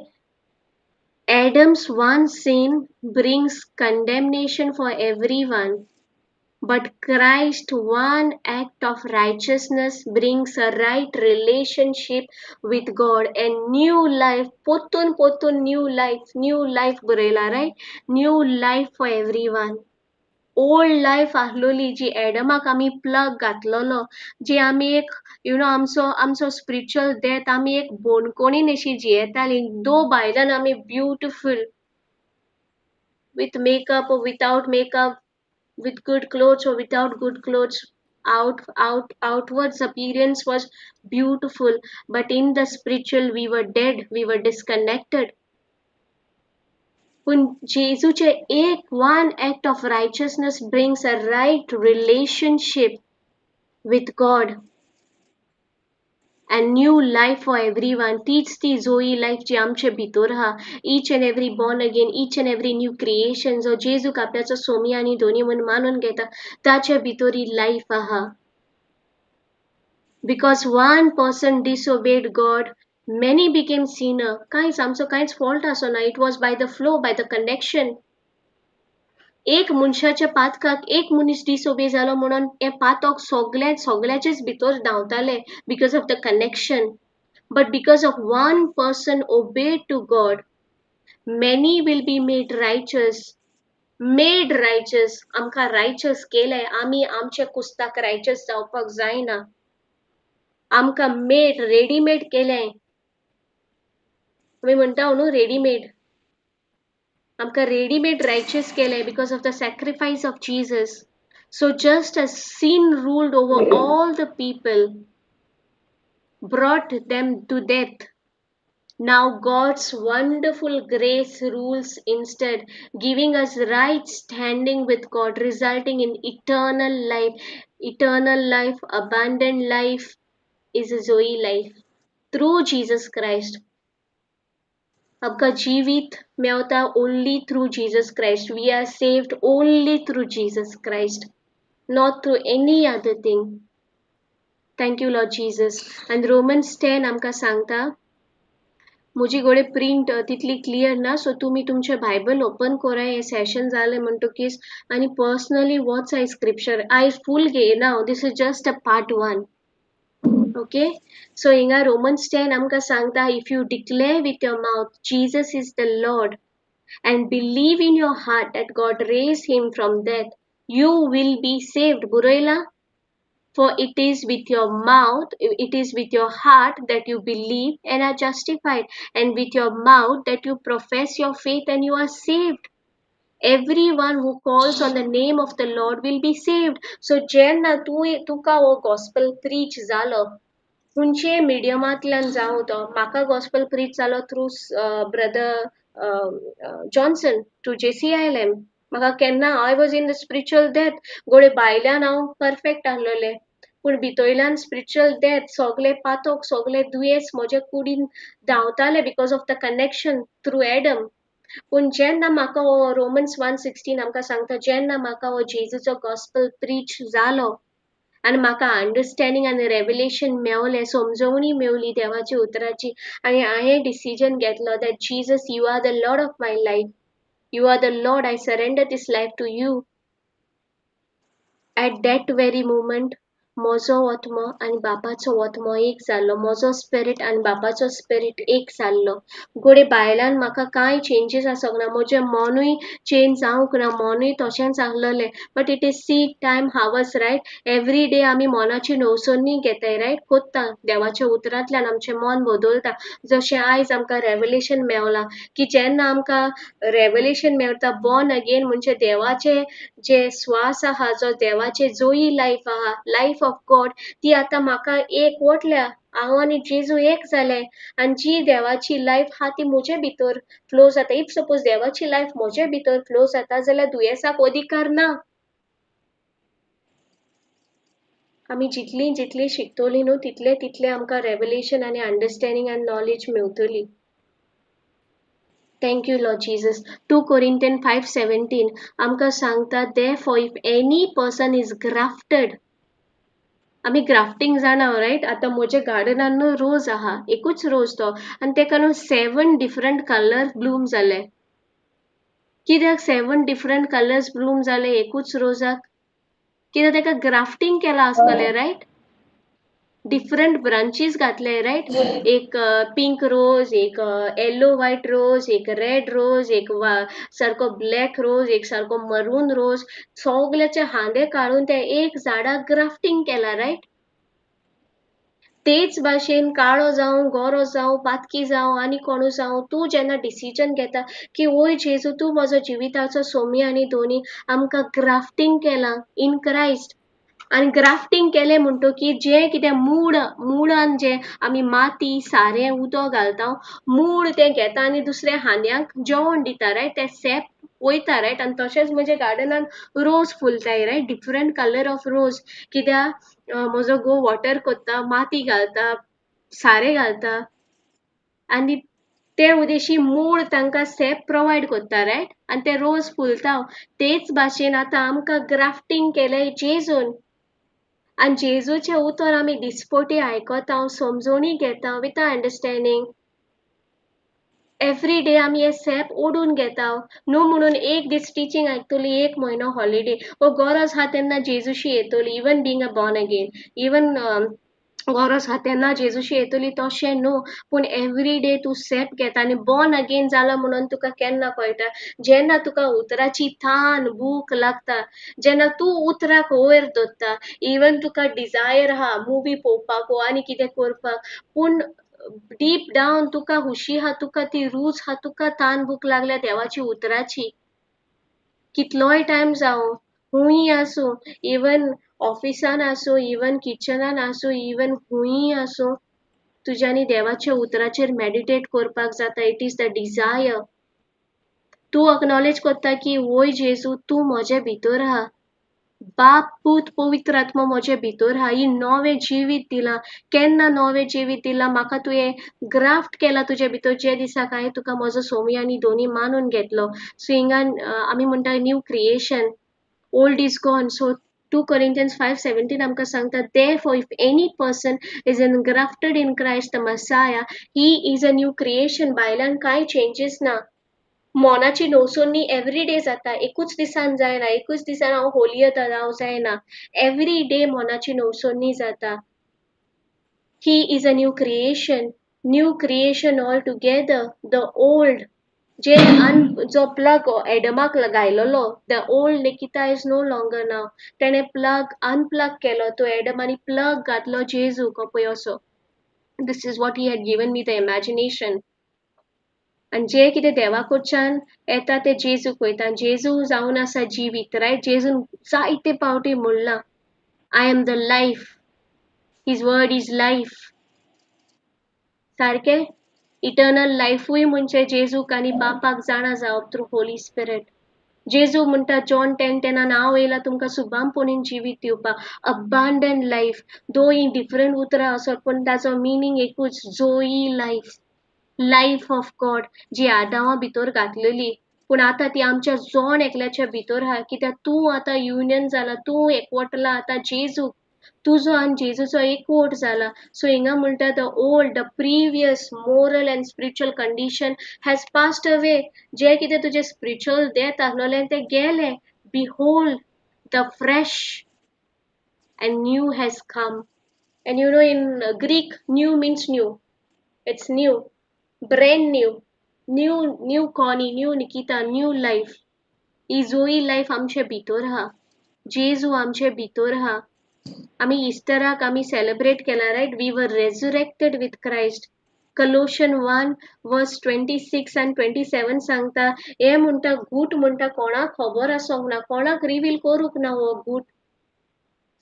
Adam's one sin brings condemnation for everyone, But Christ one act of righteousness brings a right relationship with God and new life. पोतून पोतून new life बरयला, right? New life for everyone. Old life आसलोली जी एडमाक आमी plug घातलेलो, जी आमी एक you know आमचो आमचो spiritual death, आमी एक बोणकोणीन अशी जियेताली. दो भायल्यान आमी beautiful with makeup or without makeup, with good clothes or without good clothes, outwards appearance was beautiful, but in the spiritual we were dead, we were disconnected. पूण जेजूचे एक one act of righteousness brings a right relationship with God and new life for everyone. तीच ती जोई life जी आमचे भितर आहा, each and every born again, each and every new creation जो जेजूक आपल्याचो सोमी आनी धोनी म्हूण मानून घेता ताचे भितर ही लायफ आहा. Because one person disobeyed God, many became sinner. कांयच आमचो कांयच फॉल्ट आसना. It was by the flow, by the connection. एक मनशाच्या पातकाक एक मनीस डिसोबे जालो म्हणून हें पातक सगळ्याचेच भितर धांवतालें because of the connection. But because of one person obeyed to God, many will be made righteous. Made righteous. आमकां रायचस केलें, आमी आमच्या कुस्ताक रायचस जावपाक जायना. आमकां मेड, रेडीमेड केलें. आमी म्हणटा न्हू रेडीमेड. आमकां रेडीमेड रायचस केलें because of the sacrifice of Jesus. So just as sin ruled over all the people, brought them to death, now God's wonderful grace rules instead, giving us right standing with God, resulting in eternal life. Eternal life, abundant life is a Zoe life through Jesus Christ. आमकां जिवीत मेवता only through Jesus Christ. We are saved only through Jesus Christ, not through any other thing. Thank you Lord Jesus. आनी Romans 10 आमकां सांगता, म्हजी गोडे print तितली clear ना, सो तुमी तुमचें बायबल ओपन कोराय हें सेशन जालें म्हणटकीच आनी personally watch I scripture. I फूल घेयना हांव, this is just a part 1. Okay, so हिंगा रोमन्स 10 आमकां सांगता, if you declare with your mouth Jesus is the Lord and believe in your heart that God raise him from death, you will be saved. बरयलां, for it is with your mouth, it is with your heart that you believe and are justified, and with your mouth that you profess your faith and you are saved. Everyone who calls on the name of the Lord will be saved. So जेन्ना तुका हो gospel preach जालो, खंयचे मिडियमांतल्यान जावं तो, म्हाका gospel preach जालो through brother Johnson, through JCILM. म्हाका केन्ना I was in the spiritual death. गोडे भायल्यान हांव परफेक्ट आसलेलें, पूण भितरल्यान स्पिरिच्युअल डेथ, सगळे पातक, सगळे दुयेंस म्हज्या कुडीन धांवताले because of the connection through Adam. पूण जेन्ना म्हाका हो रोमन्स 1:16 आमकां सांगता, जेन्ना म्हाका हो जेजूचो गॉस्पेल प्रीच जालो आनी म्हाका अंडरस्टँडींग आनी रेवलेशन मेवलें, समजवणी मेवली देवाच्या उतराची, आनी हांवें डिसिजन घेतलो that Jesus, you are the Lord of my life, you are the Lord, I surrender this life to you. At that very moment म्हजो आत्मो आनी बापाचो आत्मो एक जाल्लो, म्हजो स्पिरीट आनी बापाचो स्पिरीट एक जाल्लो. गोडे भायल्यान म्हाका कांय चेंजीस आसोंक ना, म्हजें मनूय चेंज जावंक ना, मनूय तशेंच आसलेलें. But it is seed time harvest, right? Every day आमी मनाची नवसरणी घेताय, रायट? कोत्ता देवाच्या उतरांतल्यान आमचें मन बदलता. जशें आयज आमकां रेवलेशन मेवलां की जेन्ना आमकां रेवलेशन मेवता बॉर्न अगेन म्हणजे देवाचे जे स्वास आहा, जो देवाचे जोई लायफ आहा, लायफ ऑफ गॉड, ती आतां म्हाका एक वटल्या. हांव आनी जेजू एक जाले आनी जी देवाची लायफ आहा ती म्हजे भितर फ्लो जाता. If suppose देवाची लायफ म्हजे भितर फ्लो जाता जाल्यार दुयेंसाक अधिकार ना. आमी जितली जितली शिकतली न्हू तितले तितले आमकां रेवलेशन आनी अंडरस्टँडींग आनी knowledge मेवतली. Thank you, Lord Jesus. 2 Corinthians 5:17 आमकां सांगता, therefore if any person is grafted. आमी ग्राफ्टींग जाणा, रायट? आतां म्हज्या गार्डनान न्हू रोज आहा, एकूच रोज तो, आनी तेका न्हू 7 डिफरंट कलर ब्लूम जाले. कित्याक 7 डिफरंट कलर्स ब्लूम जाले एकूच रोजाक? कित्याक ताका ग्राफ्टींग केलां आसतलें, रायट? डिफरंट ब्रांचीस घातले, रायट? एक पिंक रोज, एक येल्लो वायट रोज, एक रेड रोज, एक सारको ब्लॅक रोज, एक सारको मरून रोज, सगल्याचे हांदे काडून ते एक झाडाक ग्राफ्टींग केला, रायट? तेच भाशेन काळो जावं, गोरो जावं, पातकी जावं आनी कोणू जावं, तूं जेन्ना डिसिजन घेता की ओय जेजू तूं म्हजो जिविताचो सोमी आनी दोनी, आमकां ग्राफ्टींग केलां इन क्रायस्ट. आनी ग्राफ्टींग केलें म्हणटकीर जें कितें मूळ, मुळान जें आमी माती सारें उदक घालता, मूळ तें घेता आनी दुसऱ्या हांद्यांक जेवण दिता, रायट? तें सॅप वयता, रायट? आनी तशेंच म्हज्या गार्डनान रोज फुलताय, right? Different colour of rose. कित्याक म्हजो घोव वॉटर कोत्ता, माती घालता, सारें घालता आनी ते उदेशी मूळ तांकां सॅप प्रोवायड कोत्ता, रायट? आनी ते रोज फुलता. तेच भाशेन आतां आमकां ग्राफ्टींग केलें जेजून. आनी जेजूचें उतर आमी दिसपोटी आयकता, समजोणी घेता विथ अंडरस्टँडींग. एवरी डे आमी हे सॅप ओडून घेता, न्हू म्हणून एक दीस टिचींग आयकतली, एक म्हयनो हॉलिडे वो गरज आहा तेन्ना जेजूशी येतली, even being a born again, even गरज आहा तेन्ना जेजूशी येतली तशें न्हू, पूण एवरी डे तूं सॅप घेता. आनी बॉर्न अगेन जाला म्हणून तुका केन्ना कळटा? जेन्ना तुका उतराची थान भूक लागता, जेन्ना तूं उतराक वयर दवरता, इवन तुका डिजायर आहा मुवी पळोवपाक वो आनी कितें करपाक, पूण डीप डावन तुका खुशी आहा, तुका ती रूच आहा, तुका तान भूक लागल्या देवाची उतराची. कितलोय टायम जावं, खूंय आसूं, इवन ऑफिसान आसूं, इवन किचनान आसूं, इवन खूंय आसूं, तुज्यानी देवाच्या उतराचेर मेडिटेट करपाक जाता. It is the desire. तूं अक्नॉलेज करता की वय जेजू तूं म्हजे भितर आहा, बाप पूत पवित्र आत्मो म्हजे भितर आहा, ही नवें जिवीत दिलां. केन्ना नवें जिवीत दिलां म्हाका? तुवें ग्राफ्ट केलां तुजे भितर, जे दिसाक हांवें तुका म्हजो सोमी आनी दोनी मानून घेतलो. सो हिंगा आमी म्हणटा new creation, old is gone. So 2 Corinthians 5:17 आमकां सांगता, therefore if any person is engrafted in Christ the Messiah, he is a new creation. भायल्यान कांय चेंजीस ना. मोनाची नवसोनी एवरी डे जाता, एकूच दिसान जायना, एकूच दिसान हांव होली येता हांव जायना, एवरी डे मोनाची नवसोनी जाता. He is a new creation, new creation all together. The old जे जो प्लग एडमाक घायलेलो, the old Nikita is no longer now. तेणें प्लग अनप्लग केलो तो एडम आनी प्लग घातलो जेजूक पळय असो. This is what he had given me the imagination. आनी जें कितें देवा कडच्यान येता तें जेजूक वयता. आनी जेजू जावन आसा जिवीत, रायट? जेजून जायते पावटी म्हणलां, I am the life, his word is life. सारकें इटर्नल लायफूय म्हणजे जेजूक आनी बापाक जाणा जावप थ्रू होली स्पिरिट. जेजू म्हणटा जॉन 10:10 हांव येयला तुमकां सुबामपणीन जिवीत दिवपाक, अबांडंट लायफ. दोन डिफरंट उतरां आसत पूण ताचो मिनींग एकूच, Zoe life, life of God, जी आदांवा भितर घातलेली पूण आतां ती आमच्या जण एकल्याच्या भितर आहा. कित्याक तूं आतां युनियन जाला, तूं एकवटला आतां जेजूक, तुजो आनी जेजूचो एकवट जाला. सो हिंगा म्हणटा the old, the previous moral and spiritual condition has passed away. जें कितें तुजें स्पिरिच्युअल डेथ आसलेलें तें गेलें. Behold the fresh and new has come. And you know in Greek new means new, it's new, brand new, new, new Connie, new Nikita, new life. ही जोई life आमचे भितर आहा, जेजू आमचे भितर आहा. आमी इस्टराक आमी सेलिब्रेट केला, right? We were resurrected with Christ. Colossians 1:26 and 27 सांगता, हे म्हणटा गूट म्हणटा कोणाक खबर आसोंक ना, कोणाक रिवील करूंक ना हो गूट.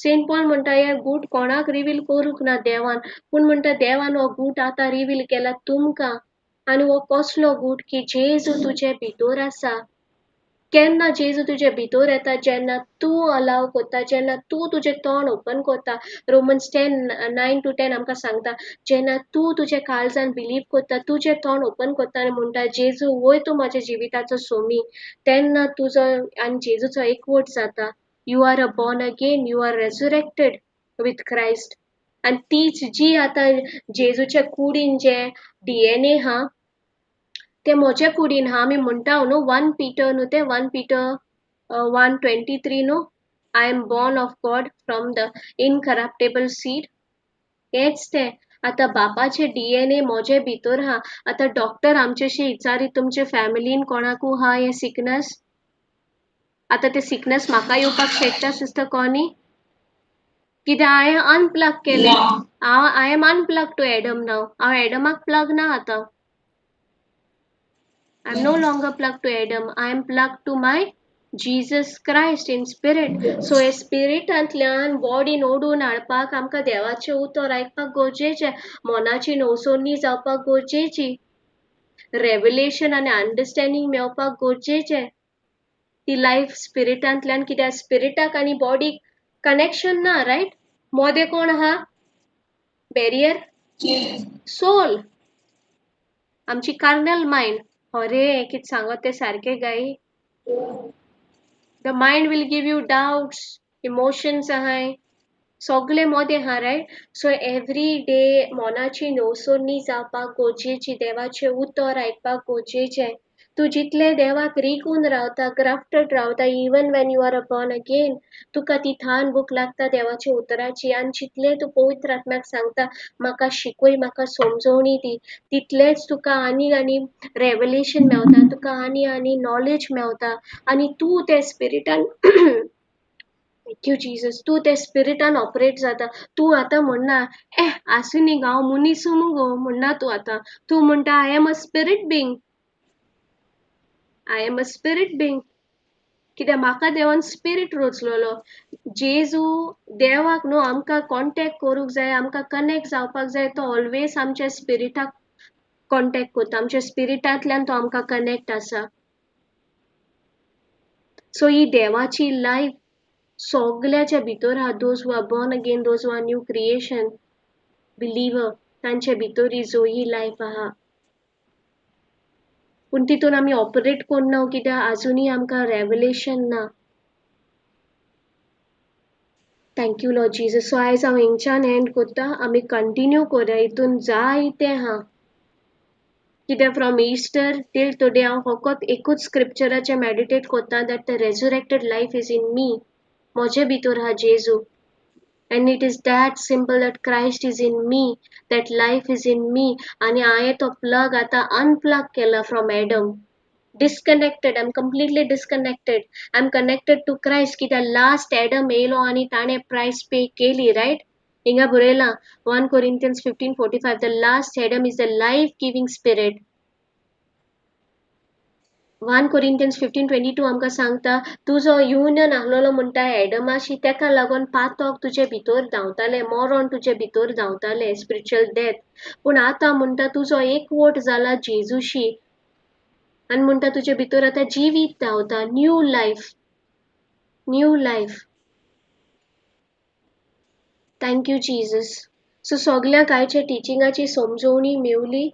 सेंट पॉल म्हणटा हे गूट कोणाक रिवील करूंक ना देवान, पूण म्हणटा देवान हो गूट आतां रिवील केला तुमकां. आनी हो कसलो गूट? की जेजू तुजे भितर आसा. केन्ना जेजू तुजे भितर येता? जेन्ना तूं अलाव करता, जेन्ना तूं तुजें तोंड ओपन करता. रोमन्स 10:9-10 आमकां सांगता, जेन्ना तूं तुजें काळजान बिलीव करता, तुजें तोंड ओपन करता आनी म्हणटा जेजू वय तूं म्हज्या जिविताचो सोमी, तेन्ना तुजो आनी जेजूचो एकवट जाता. You are a born again, you are resurrected with Christ. आनी तीच जी आतां जेजूच्या कुडीन जें DNA आहा ते म्हज्या कुडीन आहा. आमी म्हणटा न्हू 1 Peter न्हू तें 1 Peter 1:23 न्हू, I am born of God from the incorruptible seed. हेंच तें. आतां बापाचें DNA म्हजे भितर आहा. आतां डॉक्टर आमच्याशी विचारी तुमचे फॅमिलीन कोणाकू आहा हें सिकनस. आतां तें सिकनस म्हाका येवपाक शकता सिस्टर कॉनी, कित्याक हांवें अनप्लग केलें. हांव I am unplug to Adam now. हांव एडमाक प्लग ना आतां. I am no longer plug to Adam. I am plug to my Jesus Christ in spirit. So हे स्पिरिटांतल्यान बॉडीन ओडून हाडपाक आमकां देवाचें उतर आयकपाक गरजेचें, मनाची नवसोनी जावपाक गरजेची, रेवलेशन आनी अंडरस्टँडींग मेळपाक गरजेचें. ती लायफ स्पिरिटांतल्यान, कित्याक स्पिरिटाक आनी बॉडीक कनेक्शन ना, रायट? मोदें कोण आहा? बॅरियर सोल, आमची कार्नल मायंड. अरे कितें सांगत तें सारकें गाय. The mind will give you doubts, emotions आहाय, सगळे मोदें आहा, रायट? सो एवरी डे मनाची नवसोनी जावपाक गरजेची, देवाचें उतर आयकपाक गरजेचें. तूं जितलें देवाक रिगून रावता, ग्राफ्टेड रावता, even when you are a born again, तुका ती थान भूक लागता देवाच्या उतराची. आनी जितलें तूं पवित्र आत्म्याक सांगता म्हाका शिकय, म्हाका समजवणी दी, तितलेंच तुका आनी आनी रेवलेशन मेवता, तुका आनी आनी नॉलेज मेवता. आनी तूं त्या स्पिरिटान, thank you Jesus, तूं त्या स्पिरिटान ऑपरेट जाता. तूं आतां म्हणना ए आसूं न्ही गो, हांव मनीस मुगो म्हणना तूं आतां. तूं म्हणटा I am a spirit being, I am a spirit being. कित्याक म्हाका देवान स्पिरीट रचलोलो. जेजू देवाक न्हू आमकां कॉन्टेक्ट करूंक जाय, आमकां कनेक्ट जावपाक जाय. तो ऑलवेज आमच्या स्पिरिटाक कॉन्टेक्ट करता, आमच्या स्पिरिटांतल्यान तो आमकां कनेक्ट आसा. सो ही देवाची लायफ सगल्याच्या भितर आहा. Those who are born again, those who are new creation believer, तांचे भितर ही जोई लायफ आहा. पूण तितून आमी ऑपरेट करना कित्याक आजुनूय आमकां रेवलेशन ना. Thank you Lord Jesus. So आयज हांव हिंगच्यान एंड करता. आमी कंटिन्यू करया हितून जायतें आहा. कित्याक फ्रॉम इस्टर टील टुडे हांव फकत एकूच स्क्रिप्चराचेर मेडिटेट करता, that the resurrected life is in me. म्हजे भितर आहा जेजू. And it is that simple, that Christ is in me, that life is in me. आनी हांवें तो प्लग आतां अनप्लग केला from Adam. Disconnected, I am completely disconnected. I am connected to Christ. कित्याक लास्ट एडम येयलो आनी ताणें प्रायस pay केली, रायट? हिंगा बरयलां 1 Corinthians 15:45, the last Adam is the life giving spirit. 1 Corinthians 15:22 आमकां सांगता तुजो युनियन आहलोलो म्हणटा एडमाशी, तेका लागून पातक तुजे भितर धांवतालें, मरण तुजे भितर धांवतालें, स्पिरिच्युअल डेथ. पूण आतां म्हणटा तुजो एकवट जाला जेजूशी आनी म्हणटा तुजे भितर आतां जिवीत धांवता, new life, new life. Thank you Jesus. So सगल्यांक आयच्या टिचिंगाची समजवणी मेवली.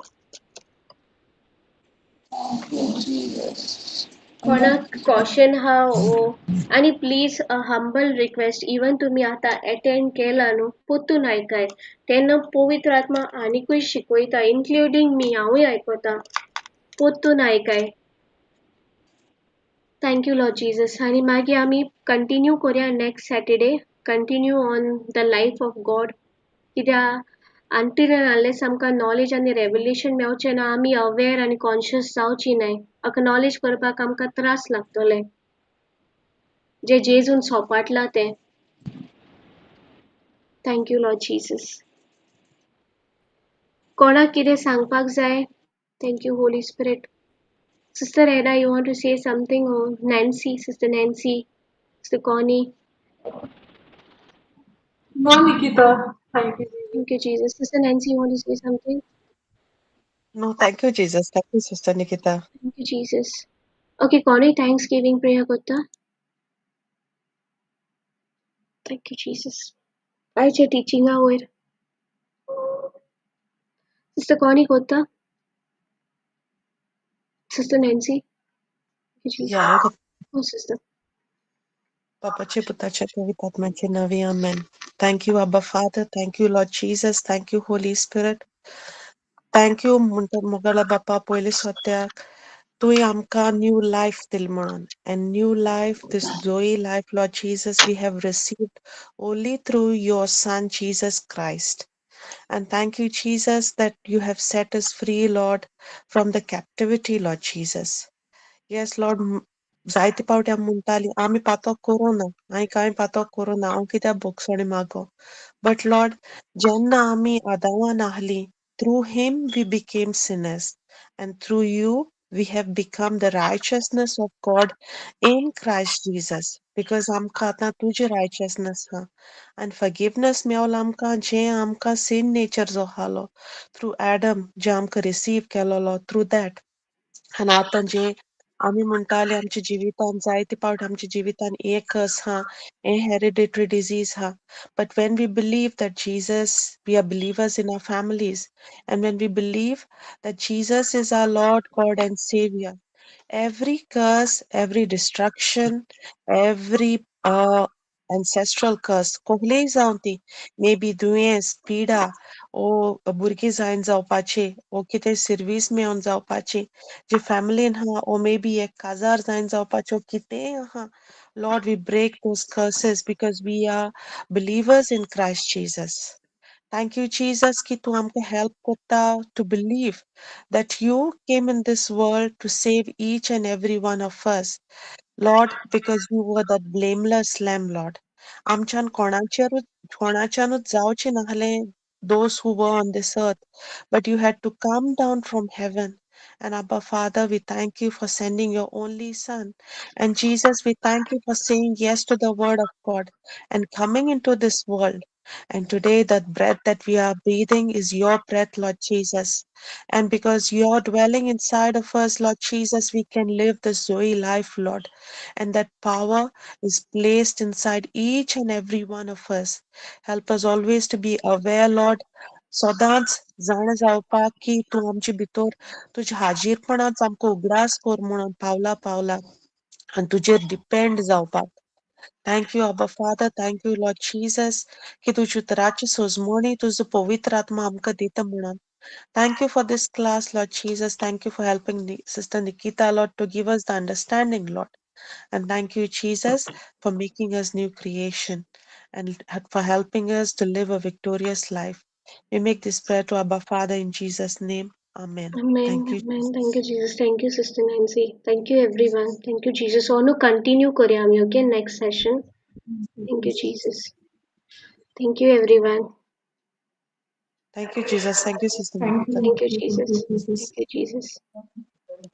कोणाक क्वेश्चन हा ओ आनी please a humble request, even तुमी आतां एटेंड केला न्हू, परतून आयकाय तेन्ना पवित्र आत्मा आनिकूय शिकयता, इन्क्लुडींग मी, हांवूय आयकता. परतून आयकाय. Thank you Lord Jesus. आनी मागीर आमी कंटिन्यू करुया next Saturday, continue on the life of God. कित्याक until and unless आमकां नॉलेज आनी रेवलेशन मेवचें ना, आमी अवेर आनी कॉन्शियस जावची नाय. अक्नॉलेज करपाक आमकां त्रास लागतले जे जेजून सोपाटलां तें. Thank you Lord Jesus. कोणाक कितें सांगपाक जाय? Thank you Holy Spirit. Sister Eda, you want to say something? Nancy, sister Nancy, sister Connie. No, Nikita. Thank you, Jesus. Thank you, Jesus. Sister Nancy, you want to say something? No, thank you, Jesus. Thank you, Sister Nikita. Thank you, Jesus. Okay, Connie, Thanksgiving prayer करता. Thank you, Jesus. आयच्या टिचिंगा वयर Sister Connie करता. Sister Nancy. Thank you, Jesus. Yeah, Oh, sister. बापाचे पुताचे पवित्र आत्म्याचे नावे आमेन. Thank you Abba Father, thank you Lord Jesus, thank you Holy Spirit, thank you म्हणटा मोगाळा बापा. पयले सोत्याक तुवें आमकां न्यू लायफ दिल म्हणून. And new life, this Zoe life, Lord Jesus, we have received only through your Son, Jesus Christ. And thank you, Jesus, that you have set us free, Lord, from the captivity, Lord Jesus. Yes, Lord, जायते पावटी आमी म्हणटाली आमी पातक करूं ना, हांवें कांय पातक करूं ना, हांव कित्याक भोगसणी मागो. बट लॉर्ड, जेन्ना आमी आदावान आहली, through him we became sinners, and through you we have become the righteousness of God in Christ Jesus. Because आमकां आतां तुजें righteousness हा आनी forgiveness मेवला आमकां जें आमकां sin nature जो आहलो through Adam जें आमकां receive केलोलो through that. आनी आतां जें आमी म्हणटाले आमच्या जिवितान जायते पावट आमच्या जिवितान एक कर्स हा, हें हेरिडिटरी डिजीज हा. But when we believe that Jesus, we are believers in our families, and when we believe that Jesus is our Lord, God and Savior, every curse, every destruction, every ancestral curse, कोहलेय जावं ती, may be दुयेंस, पिडा, ओ भुरगीं जायन जावपाची, ओ कितें सिर्वीस मेळोन जावपाची, जे फॅमिलीन आहा, ओ मे बी एक काजार जायन जावपाचो, कितेंय आहा, Lord, we break those curses because we are believers in Christ Jesus. Thank you, Jesus, की तूं आमकां help करता to believe that you came in this world to save each and every one of us. Lord, because you were that blameless lamb, Lord. आमच्यान कोणाचेरूच कोणाच्यानूच जावचें नासलें those who were on this earth, but you had to come down from heaven. And Abba Father, we thank you for sending your only Son. And Jesus, we thank you for saying yes to the word of God and coming into this world. And today, that breath that we are breathing is your breath, Lord Jesus. And because you're dwelling inside of us, Lord Jesus, we can live the Zoe life, Lord. And that power is placed inside each and every one of us. Help us always to be aware, Lord. सदांच जाणा जावपाक की तूं आमचे भितर तुज्या हाजीरपणाच आमकां उगडास कर म्हणून पावला पावला आनी तुजेर डिपेंड जावपाक. Thank you, Abba Father. Thank you, Lord Jesus, की तुज्या उतराची सोजमणी तुजो पवित्र आत्मा आमकां दिता म्हणून. Thank you for this class, Lord Jesus. Thank you for helping Sister Nikita, Lord, to give us the understanding, Lord. And thank you, Jesus, for making us new creation and for helping us to live a victorious life. We make this prayer to Abba Father in Jesus' name. Amen. Amen. Thank you, Amen. Thank you, Jesus. Jesus. Thank you, Sister Nancy. Thank you, everyone. Thank you, Jesus. So, continue करया आमी, okay? Next session. Thank you, Jesus. Thank you, everyone. Thank you, Jesus. Thank you, Sister Thank Nikita. you. Thank you, Thank Jesus. you, Jesus. Thank you, Jesus.